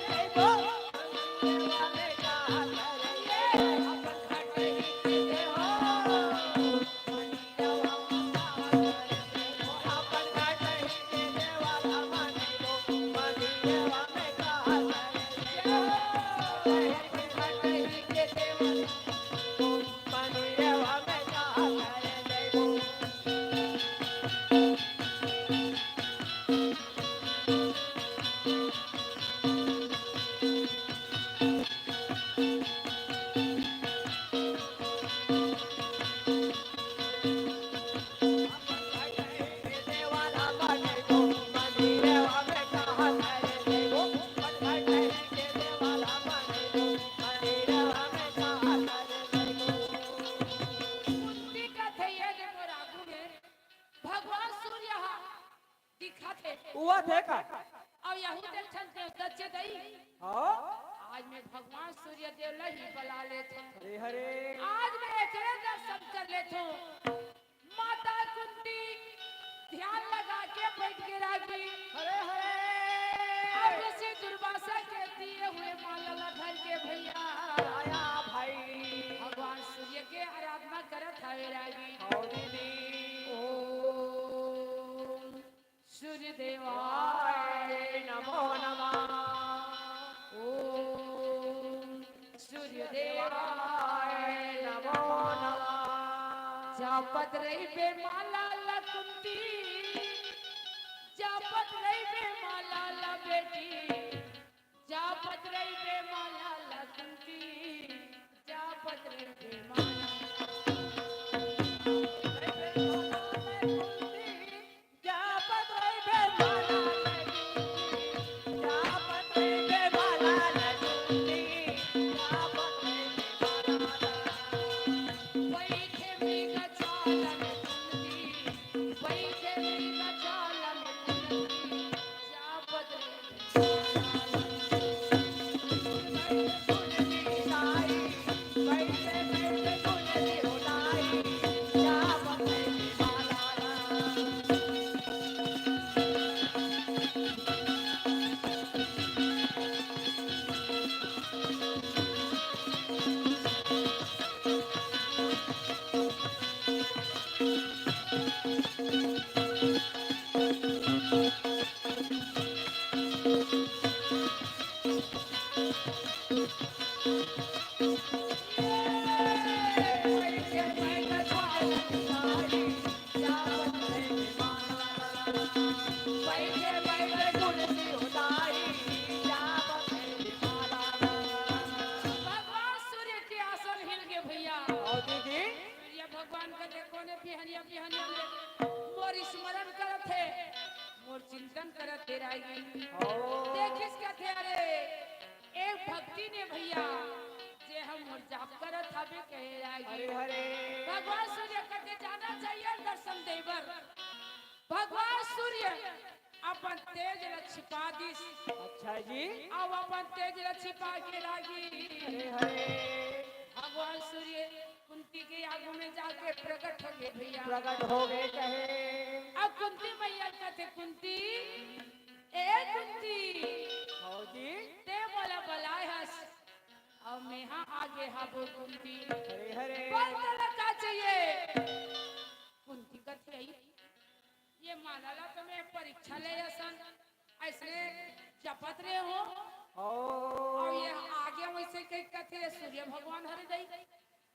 जइबो, मंदिरवा में का करे जइबो। कुंती कथे, ये दे मोर आगू में भगवान सूर्य हा दिखत हे। उवत हे का? अउ यहू दे एक ठन देवता चे दई। हाँ। आज मैं भगवान सूर्य देव ला ही बला लेथों। हरे हरे। आज मैं एकरे दर्शन कर लेथों। माता कुंती ध्यान लगा के बैठ के रागी। हरे हरे। अब ऋषि दुर्वासा के दिए हुए माला ला धर के भैया आया भाई। भगवान सूर्य के आराधना करत हवे रागी। हाँ दीदी। ओम सूर्य देवाय नमो नमः। ओम सूर्य देवाय नमो नमः। जापत रहिबे माला ला कुंती, जापत रहिबे माला ला बेटी, जापत रहिबे माला ला कुंती, जापत रहिबे माला। अबे कहे लागी। हरे हरे। भगवान सूर्य कथे जाना चाहिए दर्शन देबर। भगवान सूर्य अपन तेज ला छिपा दिस। अच्छा जी। अब अपन तेज ला छिपा के लागी। हरे हरे। भगवान सूर्य कुंती के आगू में जाके प्रकट हो गए भैया। प्रकट हो गए कहे। अब कुंती मैया कथे कुंती, ए कुंती। हाँ जी। ते मोला बलाए हस। अब मेहा आगे हाबो कुंती। हरे हरे। बोल तोला का चाहिए? कुंती कथे आई, ये माला ला तो मैं परीक्षा ले असन, ऐसने जपत रहे हो। ओ। और ये आगे वैसे कही कथे सूर्य भगवान हरे दई।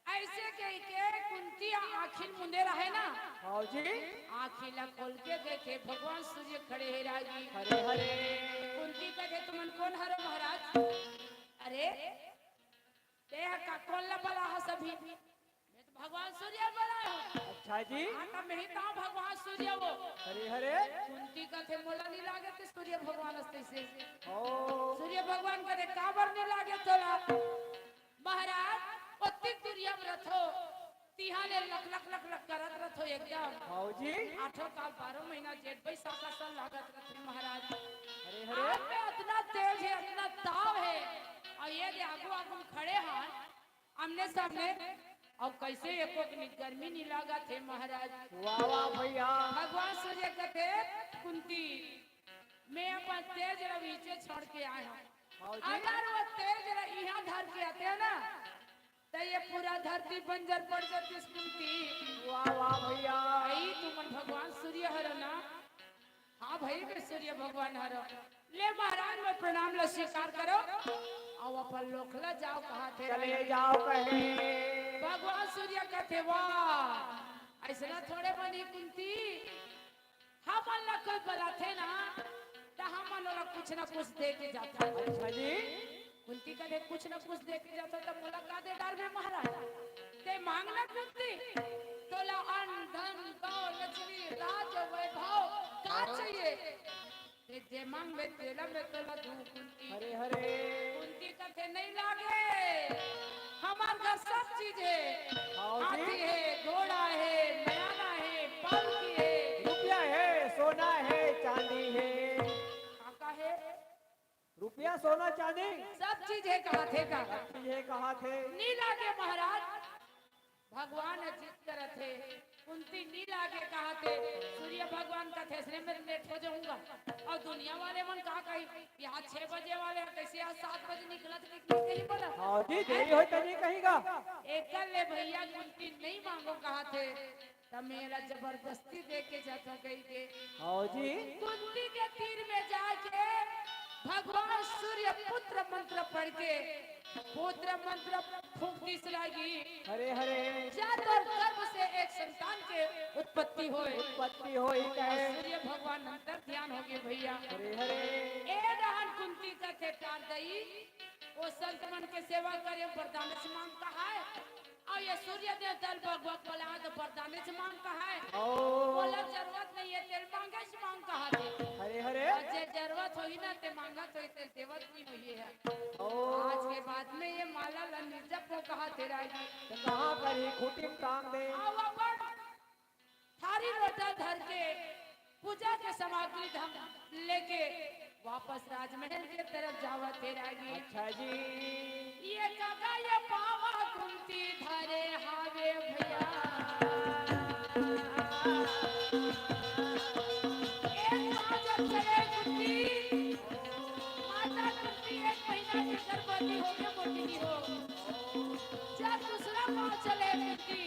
ऐसे कही के कुंती आँखिन मुंदे रहे ना। हाँ जी। आँखी ला खोल के देखे भगवान सूर्य खड़े हे रागी। हरे हरे। कुंती कथे तुमन कोन हरो महाराज? अरे तेहा का कोन ला बला हस अभी? मैं तो भगवान सूर्य बला हूँ। अच्छा जी। हाँ, तब मैं ही तो भगवान सूर्य वो। हरे हरे। कुंती कथे मोला नहीं लागे कि सूर्य भगवान हस तैसे। ओ। सूर्य भगवान कथे काबर नहीं लागे तोला? महाराज, ओतिक दुरिया में रथो, तिहा ले लक लक लक लक करत रथो एकदम। हाँ जी। आठों काल बारह महीना जेठ बैसाख असन लागत रथे महाराज। हरे हरे। आप में अतना तेज है, अतना ताव है, और ये दे आगू आगू खड़े हन, आमने सामने, अउ कइसे एको कनी गर्मी नइ लागत हे महाराज। वाह, वाह भैया। भगवान सूर्य कथे, कुंती, मैं अपन तेज ला नीचे छोड़ के आए हंव। हाँ जी। अगर वो तेज ला इहां धर के आते ना, त ये पूरा धरती बंजर पड़ जातिस कुंती। वाह, वाह भैया। अई तुमन भगवान सूर्य हरो ना, हाँ भाई, मैं सूर्य भगवान हरो। ले महाराज, मैं प्रणाम ला स्वीकार करो। अउ अपन लोक ला जाव कहाथे चले रानी। जाव कहे। भगवान सूर्य कथे, वाह, अइसना थोड़े बनी कुंती। हमन ला कोई बलाथे ना, त हमन ओला कुछ ना कुछ दे के जाथन। अच्छा जी। कुंती कथे, कुछ न कुछ दे के जाथो त मोला का दे डारबे महाराज? ते मांग ना कुंती, तोला अन्न, धन, गौ, लक्ष्मी, राज, वैभव का चाहिए? ते जे मांगबे तेला मैं तोला दूं कुंती। हरे हरे। कुंती कथे, नहीं लागे, हमर घर सब चीज हे। हाँ जी। हाथी हे, घोड़ा हे, मयाना हे, पालकी हे। रुपया हे, सोना हे, चांदी हे। का का हे? रुपया, सोना, चांदी। सब चीज हे कहाथे का। सब चीज हे कहाथे। नी लागे महाराज, भगवान ह जिद करत हे, कुंती नी लागे कहाथे। सूर्य भगवान कथे, "इसने मैं लेट हो जाऊंगा।" अउ दुनिया वाले मन का कही, "यहाँ छह बजे वाले हैं, कैसे आज सात बजे निकलत, निकलत नहीं बोला?" हाँ जी, देरी होय त नहीं कही गा। एकर ले भैया कुंती नहीं मांगो कहाथे। त मैं एला जबरदस्ती दे के जाथंव कहिके। हाँ जी। कुंती के तीर में जाके भगवान सूर्य पुत्र मंत्र पढ़ के पुत्र मंत्र फूंक दिस लागी। हरे हरे। जा तोर गर्भ से एक संतान के उत्पत्ति होय। उत्पत्ति होय कहे। सूर्य भगवान अंतर ध्यान होगे भैया। हरे हरे। ए डहन कुंती कथे, "प्यार दई, ओ संत मन के सेवा करे, वरदान से मांग कहाय।" अउ ये सूर्य देवता ल बक बक बोला त वरदान से मांग कहाय। ओ। बोला जरूरत नहीं हे, तेल मांगे से मांग कहाथे। हरे हरे। अउ जे जरूरत होही ना, ते मांगत होही, तेल देवत नहीं होही हे। ओ। आज के बाद में ये माला ला निर्जप को कहाथे रागी। त कहाँ करी, खूंटी म टांग दे। अउ अपन थारी लोटा धर के पूजा के सामग्री धम लेके वापस राजमहल के तरफ जावत हे रागी। अच्छा जी। ये काका ये पावा कुंती धरे हावे भैया। एक पाँव जब चले कुंती, माता कुंती एक महीना के गर्भवती होके मोटी हो। जब दूसरा पाँव चले कुंती,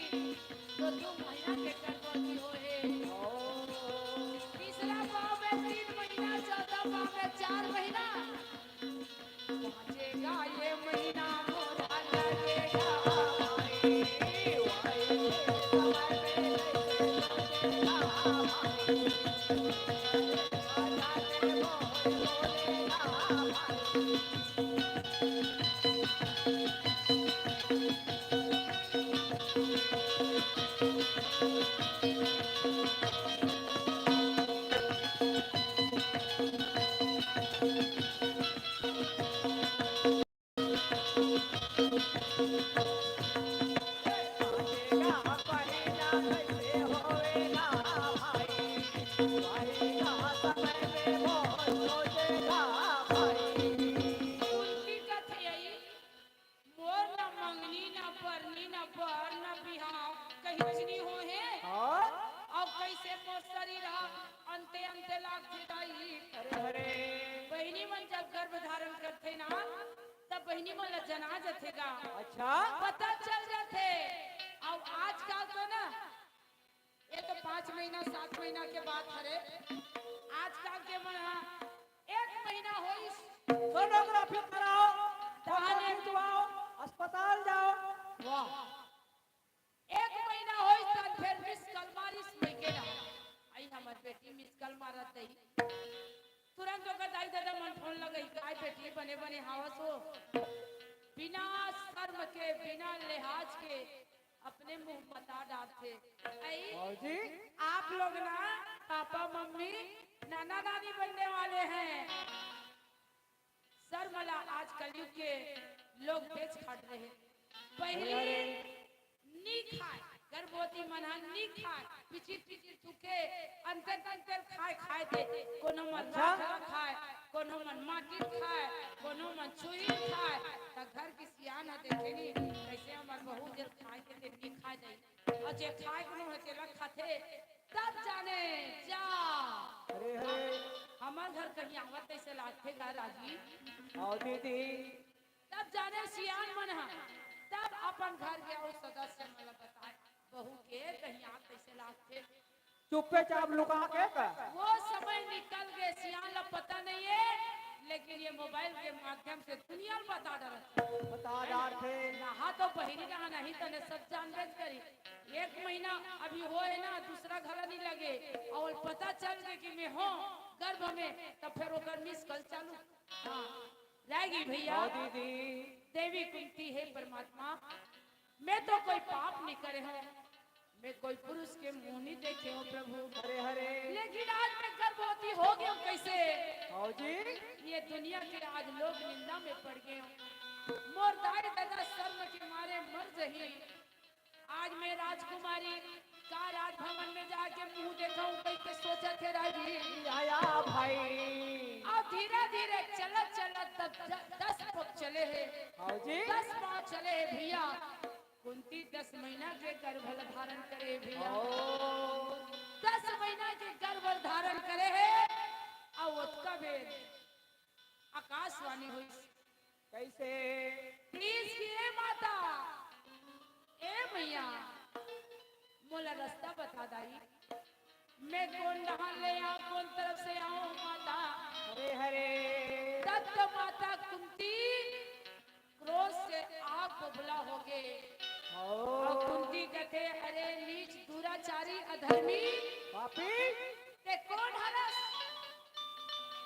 तो दू महीना के गर्भवती होए। तीसरा पाँव में तीन महीना, चौथा पाँव में चार महीना। बाजेगा ये महीना मोरा लगेगा। करथे ना, तब बहिनी मन ला जना जथे गा। अच्छा। पता चल जाथे। अउ आजकल तो ना, ये तो पाँच महीना, सात महीना के बात हरे। आजकल के मन ह एक महीना होइस। Sonography कराओ, ताहले photo खिंचवाओ, अस्पताल जाओ। वाह। एक महीना होइस तन फेर miss call मारिस मइके ला। आई हमर बेटी miss call मारत दई। तुरंत ओकर दाई ददा मन फोन लगई, "काय बेटी बने बने हावस हो?" बिना शर्म के, बिना लिहाज के अपने मुंह बता डारथे। आई भौजी। आप लोग ना पापा मम्मी नाना नानी बनने वाले हैं। शर्म ला आज कलयुग के लोग बेच खाट रहे। पहली अरे, अरे। नी खाय, गर्भवती मन ह नी खाय, पिचिर पिचिर थूके, अंतर तंतर खाय, खाय दे, कोनो मन अच्छा। राख ला खाय, कोनो मन माटी खाय, कोनो मन चुरी खाय, त घर के सियान ह देखे नी, कइसे हमर बहू जेन खाय के ते नी खाय दई, अउ जे खाय कोनो हे तेला खाथे, तब जाने जा। अरे, अरे। हमर घर कहीं आवत तइसे लागथे गा राजी। आओ दीदी। तब जाने सियान मन ह, तब अपन घर के अउ सदस्य मन ल बताय, बहू के कहीं आवत तइसे लागथे। चुप्पे चाप लुका के का? वो समय निकल गे, सियान ल पता नहीं है, लेकिन ये mobile के माध्यम से दुनिया ल बता डरत। बता डारथे। नहा तो बहिरी रहा नहीं तने सब जानबे करी। एक महीना अभी होय ना, दूसरा घला नहीं लगे, अउ पता चल गे कि मैं हों गर्भ में, तब फेर ओकर miss call चालू। हाँ, रह गई भैया। हाँ दीदी। देवी कुंती, हे परमात्मा, मैं तो कोई पाप नहीं करे हों, मैं कोई पुरुष के मुंह नहीं देखे हों प्रभु। हरे हरे। लेकिन आज मैं गर्भवती हो गई हूँ कइसे? हाँ जी। ये दुनिया के आज लोग निंदा में पड़ गए हों। मोर दाई ददा शर्म के मारे मर जही। आज मैं राजकुमारी का राजभवन में जाके मुंह देखाऊं कहिके सोचत हे राजी। आया भाई। अउ धीरे धीरे चलत चलत तब द-, दस पग चले हे। हाँ जी। दस पाँव चले हे भैया। कुंती दस महीना के गर्भ ल धारण करे हे भैया। ओ। दस महीना के गर्भ ल धारण करे हे। अउ ओतका बेर आकाशवाणी होइस। कइसे? तीस की, "ए माता, ए मैया, मोला रस्ता बता दाई, मैं कोन डहान ले आऊं, कोन तरफ से आऊं माता?" हरे हरे। तब तो माता कुंती क्रोध से आग बबूला हो गे। ओ। अउ कुंती कथे, "अरे नीच, दुराचारी, अधर्मी, पापी, ते कोन हरस,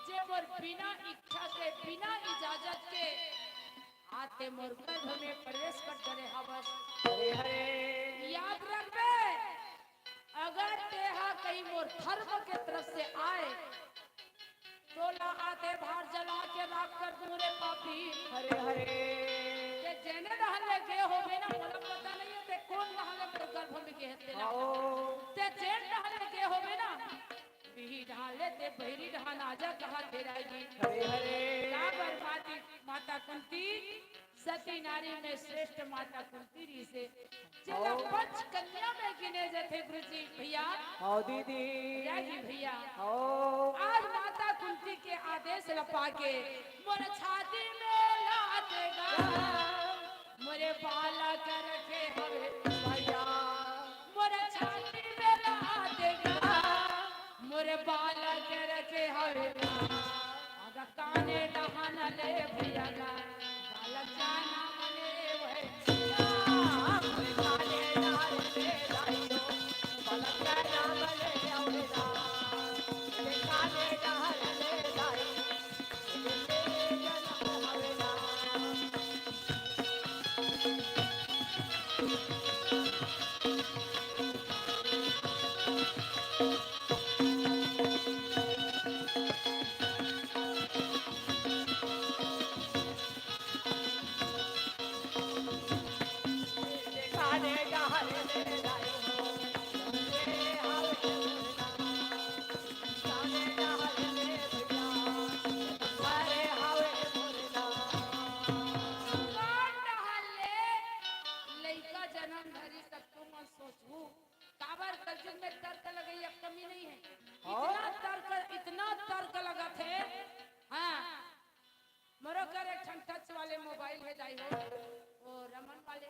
जे मोर बिना इच्छा के, बिना इजाजत के आते मोर गर्भ में प्रवेश कर डरे हवस?" हरे हरे। याद रखबे, अगर तेहा कहीं मोर धर्म के तरफ से आए, तोला आते भार जला के राख कर दूं रे पापी। हरे हरे। ते जेने डहर ले गे होबे ना, मोला पता नहीं है, ते कोन डहर ले मोर गर्भ में गे हे तेला। आओ। ते जेन डहर ले गे होबे ना, बिही डहर ले ते बहिरी डहर आ जा कहा तेरा जी। हरे हरे। काबर माती, माता कुंती सती नारी में श्रेष्ठ माता कुंती रहिसे, जेला आओ। पंच कन्या में गिने जथे गुरुजी भैया। आओ दीदी। जय जी भैया। आओ। आज माता कुंती के आदेश ल पाके मोर छाती में लात गा, मोरे बालक रखे हवे भैया, मोर छाती में लात गा, मोर बालक रखे हवे। अगर काने डहान ले भैया गा, बालक जाना मने वहे। वाले मोबाइल हे दाई हो, वो रमन वाले,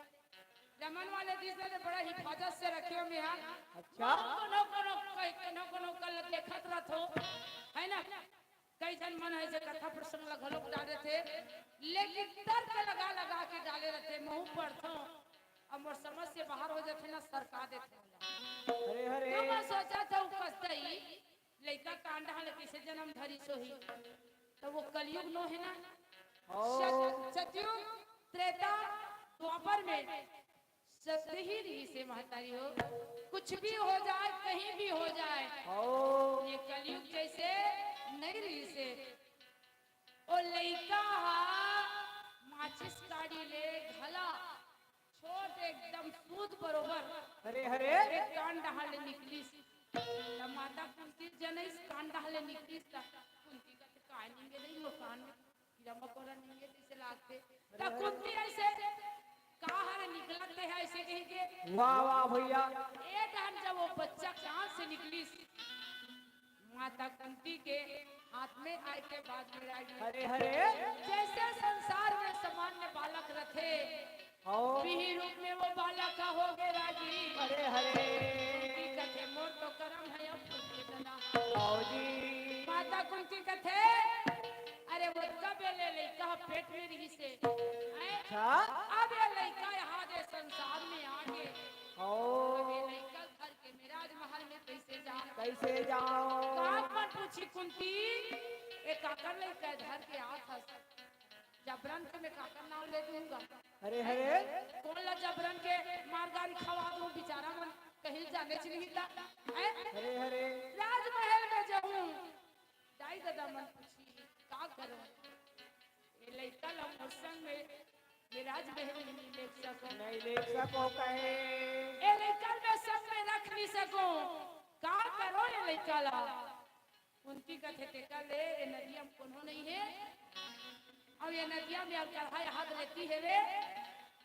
रमन वाले दिस हे, बड़ा हिफाजत से रखे हों मैं हा। अच्छा। कोनो कोनो कई, कोनो कोनो कल देखत रथों, है ना? कई झन मन हे जे कथा प्रसंग ला घलोक डाले थे, लेकिन तर्क लगा लगा के डाले रथे, महूं पढ़थों, अब मोर समझ से बाहर हो जाथे ना, सरका देथे। अरे, अरे। तो मैं सोचत हों, कस दई लइका कांड हाले कइसे जनम धरिस होही, त वो कलयुग नो हे ना। ओ। सत-, सतयुग, त्रेता, द्वापर में सत ही रिहिसे महतारी हो, कुछ भी हो जाए, कहीं भी हो जाए, ओ। ये कलयुग जइसे नइ रिहिसे। ओ लइका हा माचिस काड़ी ले घला छोट एकदम सूत बरोबर। अरे, अरे। एक कान डहार ले निकलिस। त माता कुंती जनइस कान डहार ले निकलिस त कुंती कथे, "काय निकले रही मोर कान में? कीड़ा मकोड़ा निकले जइसे लागथे।" त अरे, अरे। कुंती अइसे, "का हर निकलत हे अइसे?" कहिके। वाह, वाह भइया। ए डहन जब वो बच्चा कान से निकलिस, माता कुंती के हाथ में आए के बाद में रागी। अरे, अरे। जइसे संसार में सामान्य बालक रथे, हाँ। वही रूप में वो बालक का हो गे रागी। अरे, अरे। कुंती कथे, "मोर तो करम हे अब कुंती ददा।" हाँ जी। माता कुंती कथे, "अरे, वो कब ले लइका पेट में रिहिसे, हैं? अच्छा। अब ये लइका यहाँ दे संसार में आ गे। हाँ। अब ये लइका घर के में राजमहल में कइसे जाओं?" कइसे जाओं? तो आप मन पूछी कुंती, "ए काकर लइका धर के आत हस? जबरन के मैं काकर नाम ले दूंगा?" अरे, अरे। कोन ला जबरन के मार गारी खवा दूं, बेचारा मन कहीं जानेच नहीं था, हैं? अरे, अरे। राजमहल में जाऊं, दाई ददा मन पूछी, "का करों?" ए लइका ला मोर संग में, में राजमहल में नइ लेग सकों। नइ लेग सकों कहे। ए लइका ला मैं संग में रख नइ सकों। का करों ए लइका ला? कुंती कथे, "तेकर ले, ए नदिया में कोनो नइ हे। अउ ए नदिया में अउ कढ़ाई हाथ लेती हे रे।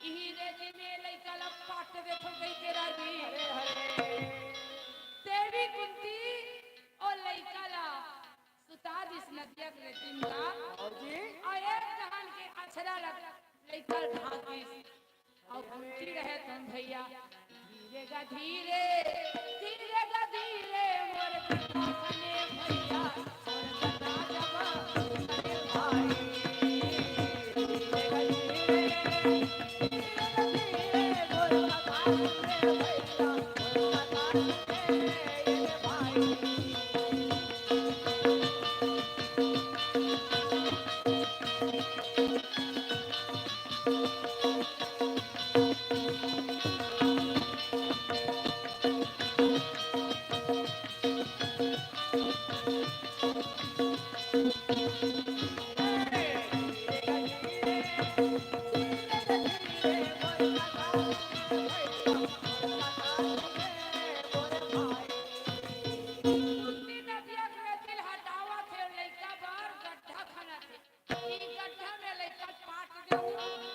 इही रेती में लइका ला पाट देथों," कहिके रागी। अरे, अरे। देवी कुंती ओ लइका ला सुता दिस नदिया के रेती में। हाँ जी। अउ एक डहन के अछरा ला लइका ढांक दिस। अउ कुंती रहे तुम भइया, "धीरे गा धीरे, धीरे गा धीरे, मोर पिता बने भइया, मोर बता जब बने भाई। धीरे गा धीरे, धीरे गा धीरे, मोर बता बने भइया, मोर बता बने भाई।" कुंती नदिया के रेती ल हटावत हे, लइका बर गड्ढा खनत हे। ई गड्ढा में लइका पाट देहूं।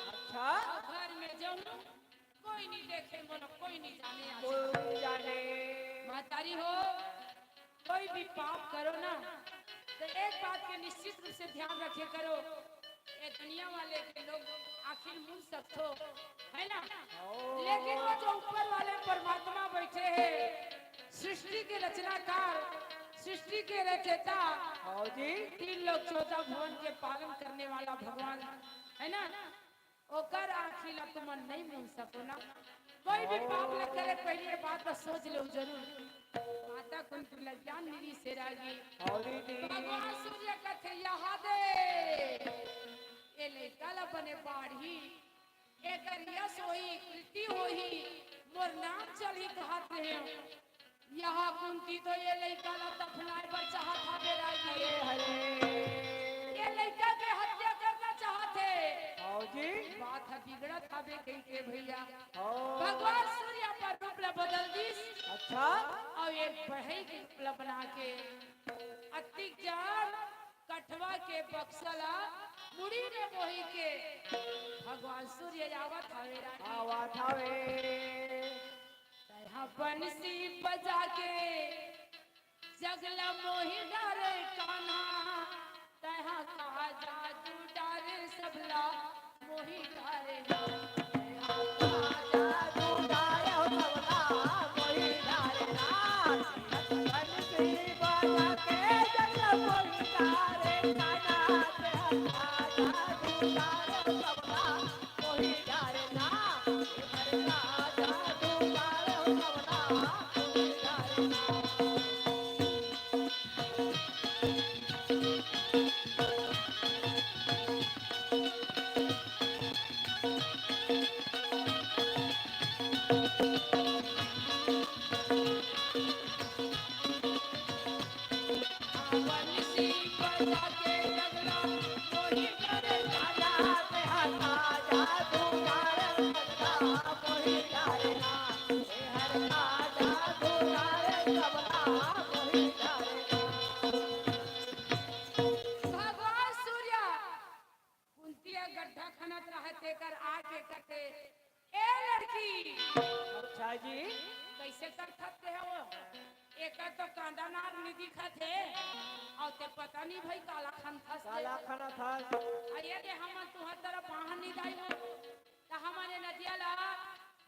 अच्छा। अउ घर में जाहूं, कोई नइ देखे मोला, कोई नइ जाने आज। कोई नइ जाने। महतारी हो, कोई भी पाप करो ना, त एक बात के निश्चित रूप से ध्यान रखे करो, ए दुनिया वाले के लोग आँखी ल मूंद सकथो, है ना? ओ। लेकिन वो जो ऊपर वाले परमात्मा बइठे हे, सृष्टि के रचनाकार, सृष्टि के रचयिता, हाँ जी। तीन लोक चौदह भुवन के पालन करने वाला भगवान, है ना? ओकर आँखी ला तुमन नइ मूंद सको ना। कोई भी पाप ला करे, पहिली ये बात ला सोच लेव जरूर। माता कुंती ला ज्ञान मिलिस हे रागी। हाँ दीदी। भगवान सूर्य कथे, "यहाँ दे, ए लइका ला बने बाढ़ही, एकर यश होही, कीर्ति होही, मोर नाम चलही," कहत हे। यहाँ कुंती तो ये लइका ला दफनाए बर चाहत हावे रागी। अरे हरे। ये लइका के हत्या करना चाहत हे। हाँ जी। बात ह बिगड़त हावे कहिके भइया। हाँ। भगवान सूर्य अपन रूप ला बदल दिस। अच्छा। अउ एक बढ़ई के रूप ला बना के अतिक जान कठवा के बक्सा ला मुड़ी में बोही के भगवान सूर्य आवत हावे रागी। आवत हावे। तैहा बंसी बजा के जग ला मोही डारे कान्हा, तैहा का जादू डारे सबला भगवान सूर्य कुंती ह गड्ढा खनत रहय, तेकर आके कथे, "ए लड़की, अच्छा जी। कइसे करथस ते ह वो? एकर तो कांदा नार नइ दिखत हे, अउ ते पता नइ भई काला खनथस ते।" काला खनथस। अउ ये दे हमन तुंहर तरफ आहन नइ दाई हो, त हमन ए नदिया ला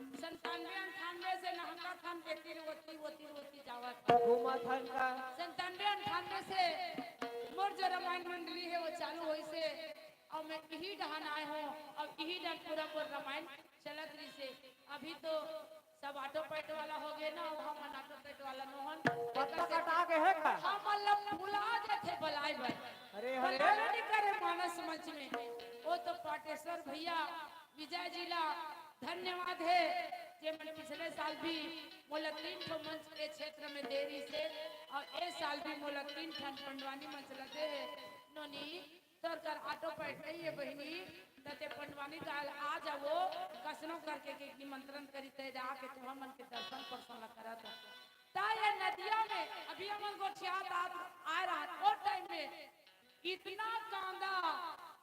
संतानवे अंठानवे से नहंगा थान देती ओती, ओती, ओती जावत। घूमत हन का? संतानवे अंठानवे से मोर जो रामायण मंडली हे, वो चालू होइस हे, अउ मैं इही डहन आए हों, अउ इही डहन पूरा मोर रामायण चलत रहिस हे। अभी तो सब ऑटो पैट वाला हो गे ना, अउ हमन ऑटो पैट वाला नोहन। पत्ता कटा गे हे का? हमन ला भुला जाथे बलाए बर। अरे, अरे। बलाबे नइ करे मानस मंच में। वो तो पाटेश्वर भैया विजय जी ला धन्यवाद हे, जेमन पिछले साल भी मोला तीन ठो मंच के क्षेत्र में दे रहिस हे, अउ ए साल भी मोला तीन ठन पंडवानी मंच ला दे हे। नोनी, तोर कर ऑटो पैट नइ हे बहिनी, त ते पंडवानी गाय ल आ जावो, कसनो करके के निमंत्रण करिस हे, आके तुंहर मन के दर्शन परसन ला करत हे। त ये नदिया में अभी हमन गोठियात आत, आए रहत, ओ टाइम में इतना कांदा,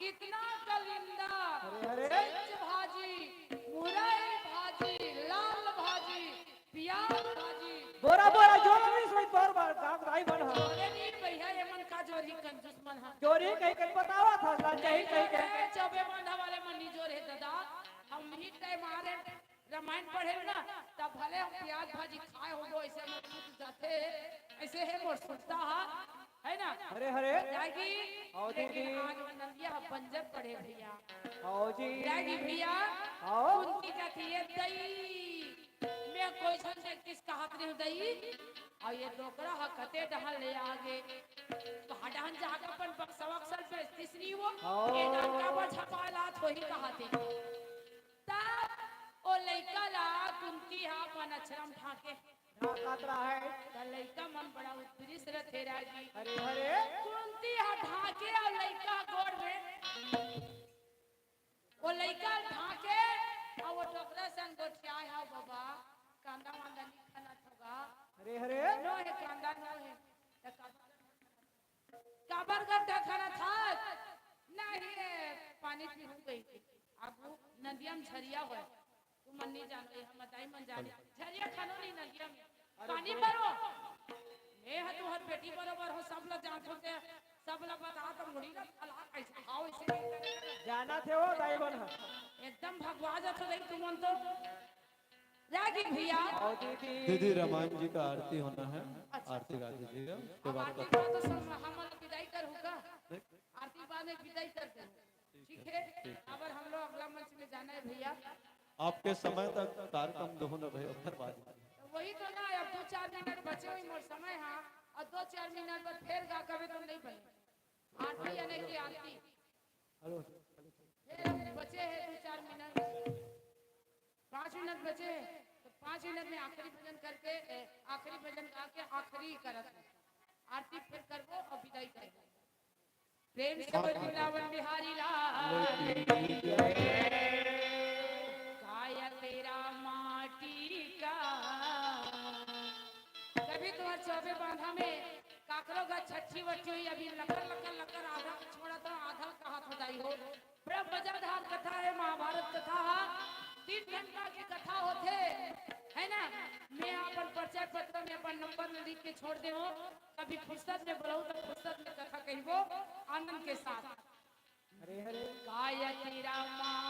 इतना कलिंदा, अरे, अरे। चिप्स भाजी, मुरई भाजी, लाल भाजी, प्याज भाजी। बोरा, बोरा, जो भी सोई तोर बार, गाँव दाई बन ह। अरे नहीं भैया, ये मन का जोरी कंजूस मन ह। जोरी कहीं के बतावत ह, लाचारी कहीं के। चौबे बांधा वाले मन नहीं जोर हे दादा, हम ही टाइम आ रहे रामायण पढ़े ना, तब भले हम प्याज भाजी खाए होबो, अइसे मोर दूध जाथे, अइसे हे मोर सुरता हा, है ना? अरे, अरे। जाएगी, आओ लेकिन दीदी। आज वो नंदिया हा बंजर पड़े भैया। आओ जी। जाएगी भैया, आओ। कुंती कथे, "ए दई, मैं कोई झन देखतिस कहत नहीं दई, अउ ये डोकरा हा कते डहन ले आगे, कहाँ डहन जाके अपन बक्सा वक्सा बेचतिस नहीं वो, आओ। ये डहन का बछा पालात होही कहत हे।" तब ओ लइका ला कुंती हा अपन अछरम ढांके। ढांकत रहय। त लइका मन बड़ा उत्प्रीत रथे रागी। अरे, अरे। कुंती हा ढांके अउ लइका गोड़ में। ओ लइका ढांके, अउ ओ डोकरा संग गोठियाए हा, "बाबा, कांदा वांदा नहीं खाना होगा?" अरे, अरे। "नो हे कांदा, नो हे।" त काबर काबर गड्ढा खनत हस? नहीं रे, पानी पीहूं कहिके। आगू नदिया में झरिया होय। तुमन नहीं जानो, ये हमर दाई मन जाने। झरिया खनो नहीं नदिया में। अरे पानी बरो। मैं ह तुंहर बेटी बरोबर हों, सब ला जानथों ते, सब ला बता तो मुड़ी ला फला कैसे खाओ इसे। जानत हे वो दाई मन ह। एकदम भगवा जाथो दाई तुमन तो। रागी भैया। आओ दीदी। दीदी, रामायण जी का आरती होना है। अच्छा। आरती गा दीजिएगा। अब आरती बाद तो सब हम लोग विदाई कर होगा। देख। आरती बाद में विदाई कर दे। ठीक है? ठीक। अब हम लोग अगला मंच में जाना है भैया। आपके समय तक कार्यक्रम दो ना भाई, फिर बाद में। तो वही तो ना, अब दो चार मिनट बचे हुई मोर समय, हाँ, और दो चार मिनट बाद फिर गा कभी तो नहीं बने। आरती यानी कि आरती। हेलो। फिर अब बचे हैं दो चार मिनट। पाँच मिनट बचे हैं, तो पाँच मिनट में आखिरी भजन करके, ए, आखिरी भजन गा के आखिरी करत है। आरती फिर करबो और विदाई करबो। प्रेम से बोल वृंदावन बिहारी लाल की जय। काया तेरा माटी का। कभी तुम्हारे चौबे बांधा में काकरो का छठी वठी हुई, अभी लकर लकर लकर आधा छोड़ा तो आधा कहा थोड़ाई हो। पूरा बजाधार कथा है, महाभारत कथा है, तीन घंटा की कथा होथे, है ना? मैं अपन परिचय पत्र में अपन नंबर में लिख के छोड़ दे हूँ, कभी फुर्सत में बुलाऊँ तो फुर्सत में कथा कहिबो आनंद के साथ। हरे हरे। गायत्री रामा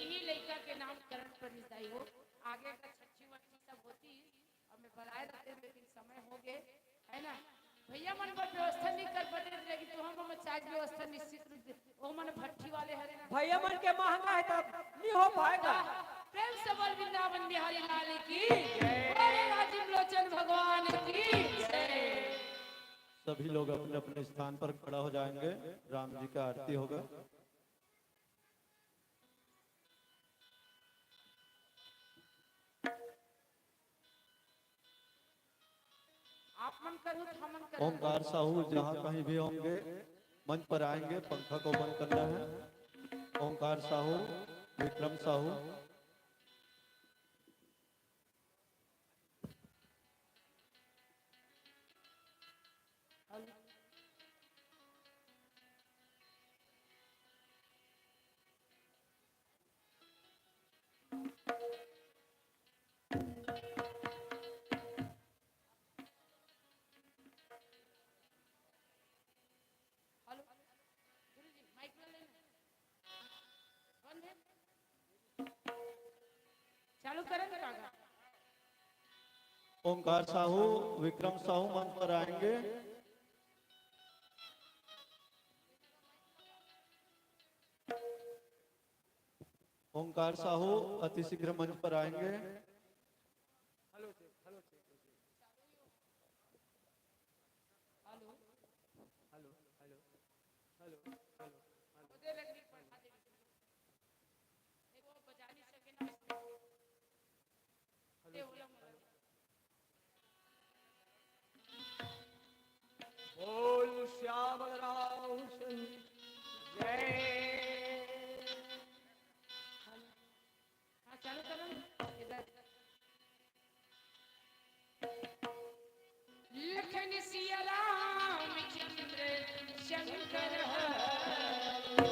इही लइका के नामकरण पर निदाई हो। आगे का छट्ठी वट्ठी सब होती, अब मैं बलाए रहते, लेकिन समय हो गए, है ना? भैया मन बर व्यवस्था नहीं कर पाते, लेकिन तो हम लोग चाय व्यवस्था निश्चित रूप से, वो मन भट्ठी वाले हरे ना। भैया मन के महंगा है, तब नहीं हो पाएगा। प्रेम से बोल वृंदावन बिहारी लाल की, बोले राजीव लोचन भगवान की। सभी लोग अपने अपने स्थान पर खड़ा हो जाएंगे, राम जी का आरती होगा। आप मन करो, हम मन करो। ओंकार साहू जहाँ कहीं भी होंगे, मंच पर आएंगे, पंखा को बंद करना है। ओंकार साहू, विक्रम साहू। हेलो, गुरुजी, माइक ला लेना। बंद है? चालू करें ना काका? ओंकार साहू, विक्रम साहू मंच पर आएंगे। ओंकार साहू अति शीघ्र मंच पर आएंगे। Hello, hello, hello, hello, hello, hello. बोल श्याम रामचंद्र जय। हाँ, चालू करो ना। इधर। लखन सिया रामचंद्र शंकर हरि।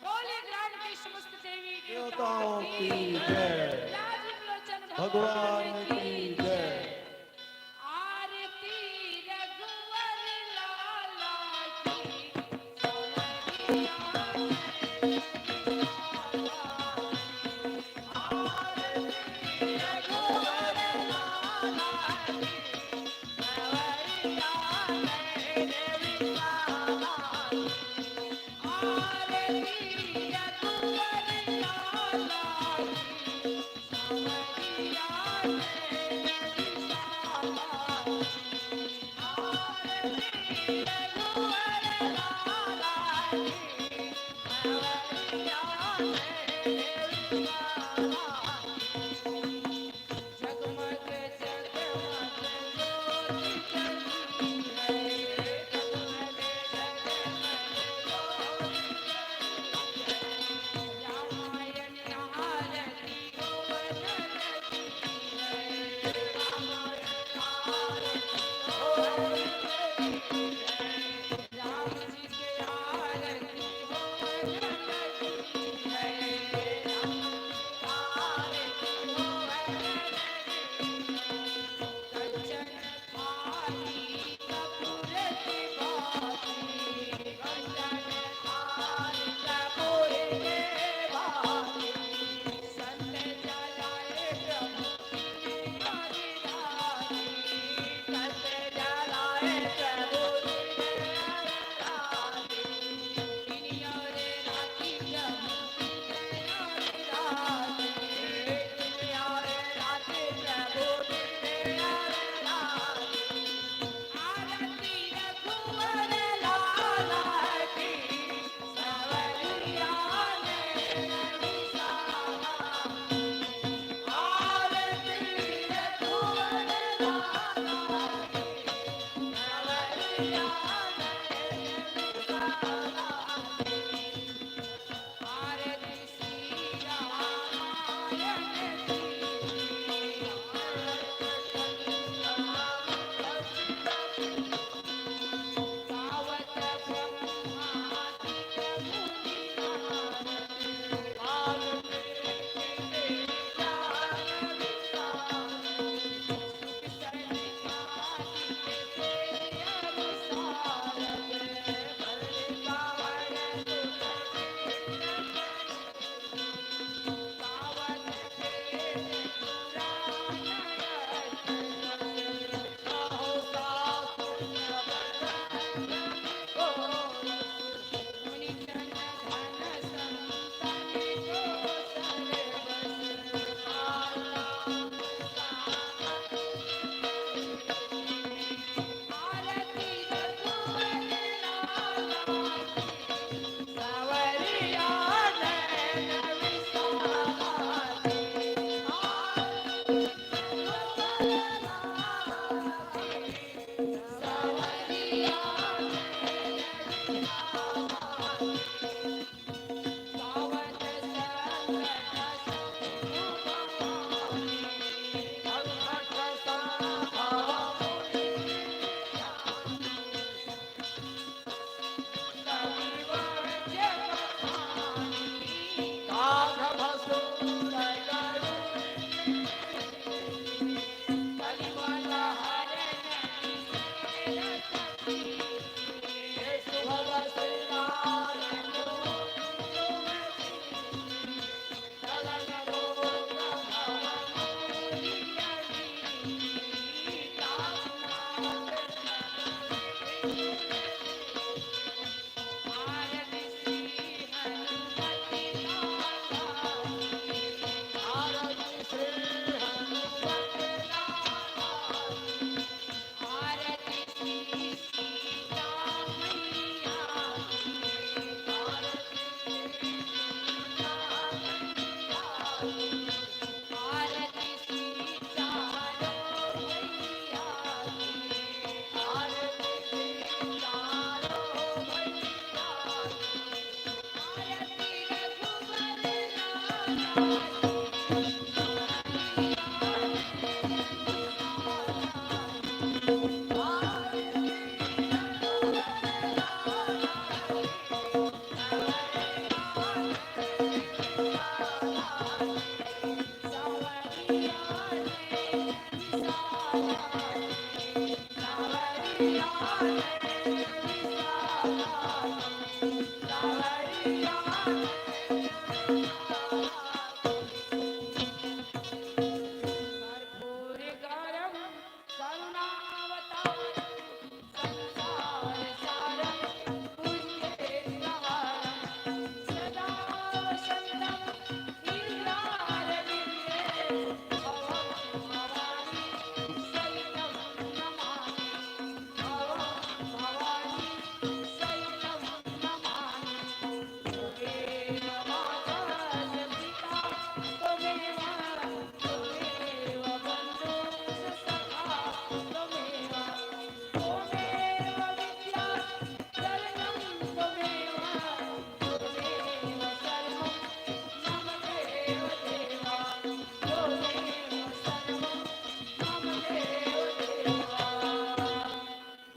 बोले ग्राम के समस्त देवी देवताओं की जय। राजीव लोचन भगवान की जय। आरती रघुवर लाला की।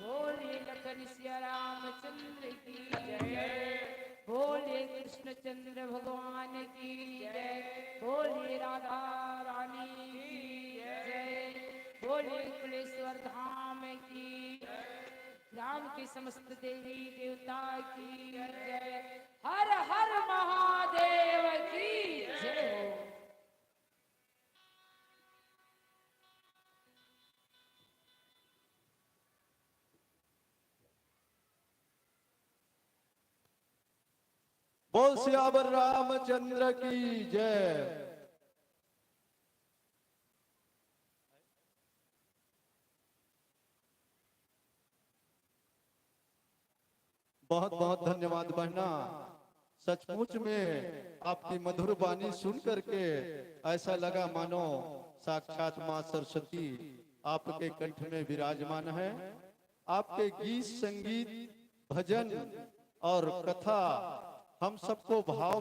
बोलिए लखन सिया रामचंद्र की जय। बोलिए कृष्णचंद्र भगवान की जय। बोलिए राधा रानी की जय। बोलिए कुलेश्वर धाम की जय। राम की समस्त देवी देवता की जय। हर हर महादेव की जय हो। बोल सियावर रामचंद्र की जय। बहुत बहुत धन्यवाद बहना, सचमुच में आपकी मधुर वाणी सुन करके ऐसा लगा मानो साक्षात माँ सरस्वती आपके कंठ में विराजमान है। आपके गीत संगीत, भजन और कथा हम सबको भाव